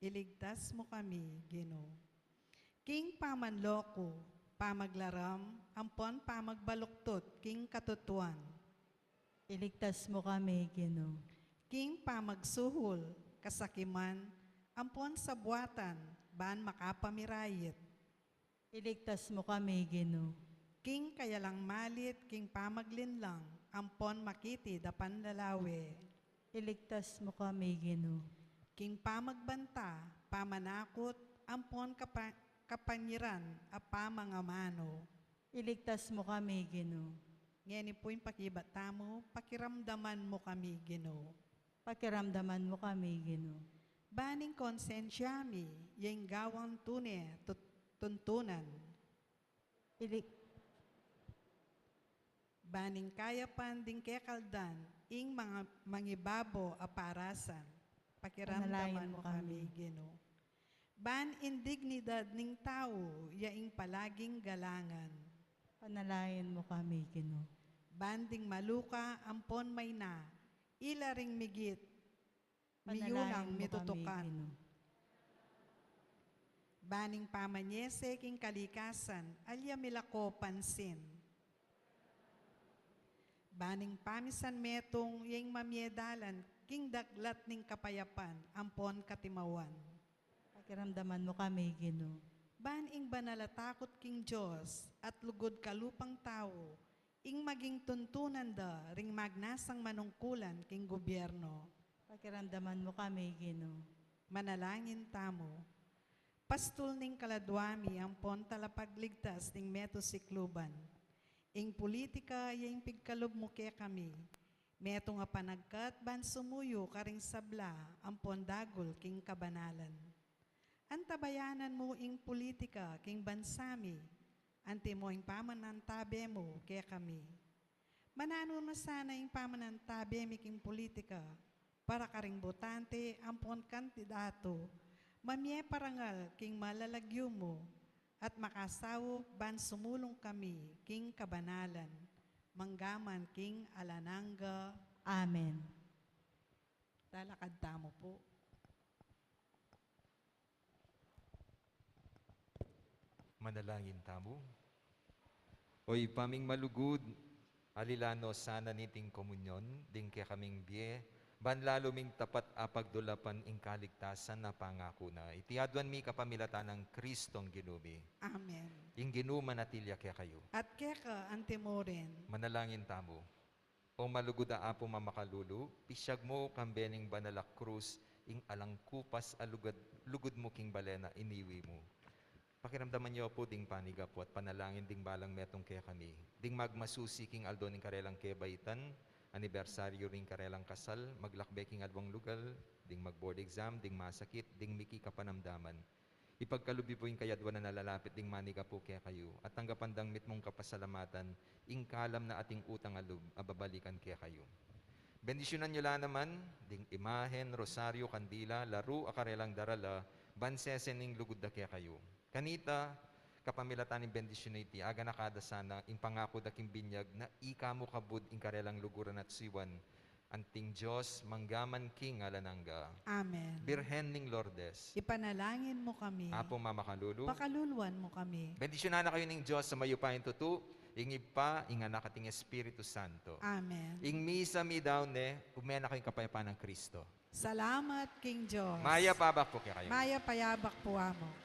Iligtas mu kami, Ginu. King pamanloko, pamaglaram, ampon pamagbaluktut king katutuan. Iligtas mu kami, Ginu. King pamagsuhul, kasakiman, ampon sabwatan, ban makapamirayit. Iligtas mu kami, Ginu. King kayalang malit, king pamaglinlang, ampon makitid a panlalawe. Iligtas mu kami, Ginu. King pamagbanta, pamanakut, ampon kapa-, kapangiran a pamangamanu. Iligtas mu kami, Ginu. Ngeni pu ing pakibat tamu, pakiramdaman mu kami, Ginu. Pakiramdaman mu kami, Ginu. Ban ing konsensya mi, ya ing gawang tune tut-, tuntunan. Ilig- Ban ing kayapan ding kekaldan, ing mga mangibabo a parasan. Pakiramdaman mu kami, Ginu. Ban ing dignidad ning tau, ya ing palaging galangan. Panalangin mu kami, Ginu. Ban ding maluka ampon mayna, ila ring migit, miyulang mitutukan. Ban ing pamanyese king kalikasan, alya milako pansin. Ban ing pamisan metung, ya ing mamie dalan king daglat ning kapayapan ampon katimawan. Pakiramdaman mu kami, Ginu. Ban ing banal a takut king Dios at lugud kalupang tau, ing maging tuntunan da ring magnasang manungkulan king gubyerno. Pakiramdaman mu kami, Ginu. Manalangin tamu. Pastul ning kaladwa mi ampon talapagligtas ning metung sikluban. Ing pulitika ya ing pigkalub mu kekami. Metung a panagkat ban sumuyu karing sabla ampon dagul king kabanalan. Antabayanan mu ing pulitika king bansa mi, antimo ing pamanantabe mu kekami. Mananu na sana ing pamanantabe mi king pulitika, para karing botante ampon kandidatu, mamie parangal king malalagyu mu, at makasaup ban sumulung kami king kabanalan, manggaman king alang angga. Amen. Talakad tamu pu. Manalangin tamu. O Ibpa ming malugud, alilan no sana niting komunyon ding kekaming bie, ban lalu ming tapat a pagdulapan ing kaligtasan a pangaku na. Iti aduan mi kapamilatan nang Kristong Ginu mi. Amen. Ing Ginu manatili ya kekayu. At keka antimurin. Manalangin tamu. O malugud a Apu mamakalulu, pisyag mu kambe ning banal a krus ing alang kupas a lugud, lugud mu king balen a iniwi mu. Pakiramdaman yu pu ding panigapu at panalangin ding balang metung kekami, ding magmasusi king aldo ning karelang kebaitan, anibersaryu ning karelang kasal, maglakbe king alwang lugal, ding mag-board exam, ding masakit, ding miki kapanamdaman. Ipagkalub yu pu ing kayadwanan a lalapit ding manigapu kekayu, at tanggapan dang mitmung kapasalamatan, ing kalam na ating utang a lub a babalikan kekayu. Bendisyunan yu la naman ding imahen, rosaryu, kandila, laru a karelang darala, ban sesen ning lugud da kekayu. Kanita, kapamilatan ning bendisyun a iti, aganaka da sana ing pangaku da king binyag na ika mu kabud ing karelang luguran at siwan, anting Dios, mangga man king alang angga. Amen. Birhen ning Lourdes. Ipanalangin mu kami. Apung mamakalulu. Pakaluluan mu kami. Bendisyunan na kayu ning Dios a mayupayang tutu, ing Ibpa, ing Anak, at ing Espiritu Santo. Amen. Ing misa meyari ne, ume na kayung kapayapan nang Kristo. Salamat king Dios. Mayap a abak pu kekayu. Mayap a abak pu, Among.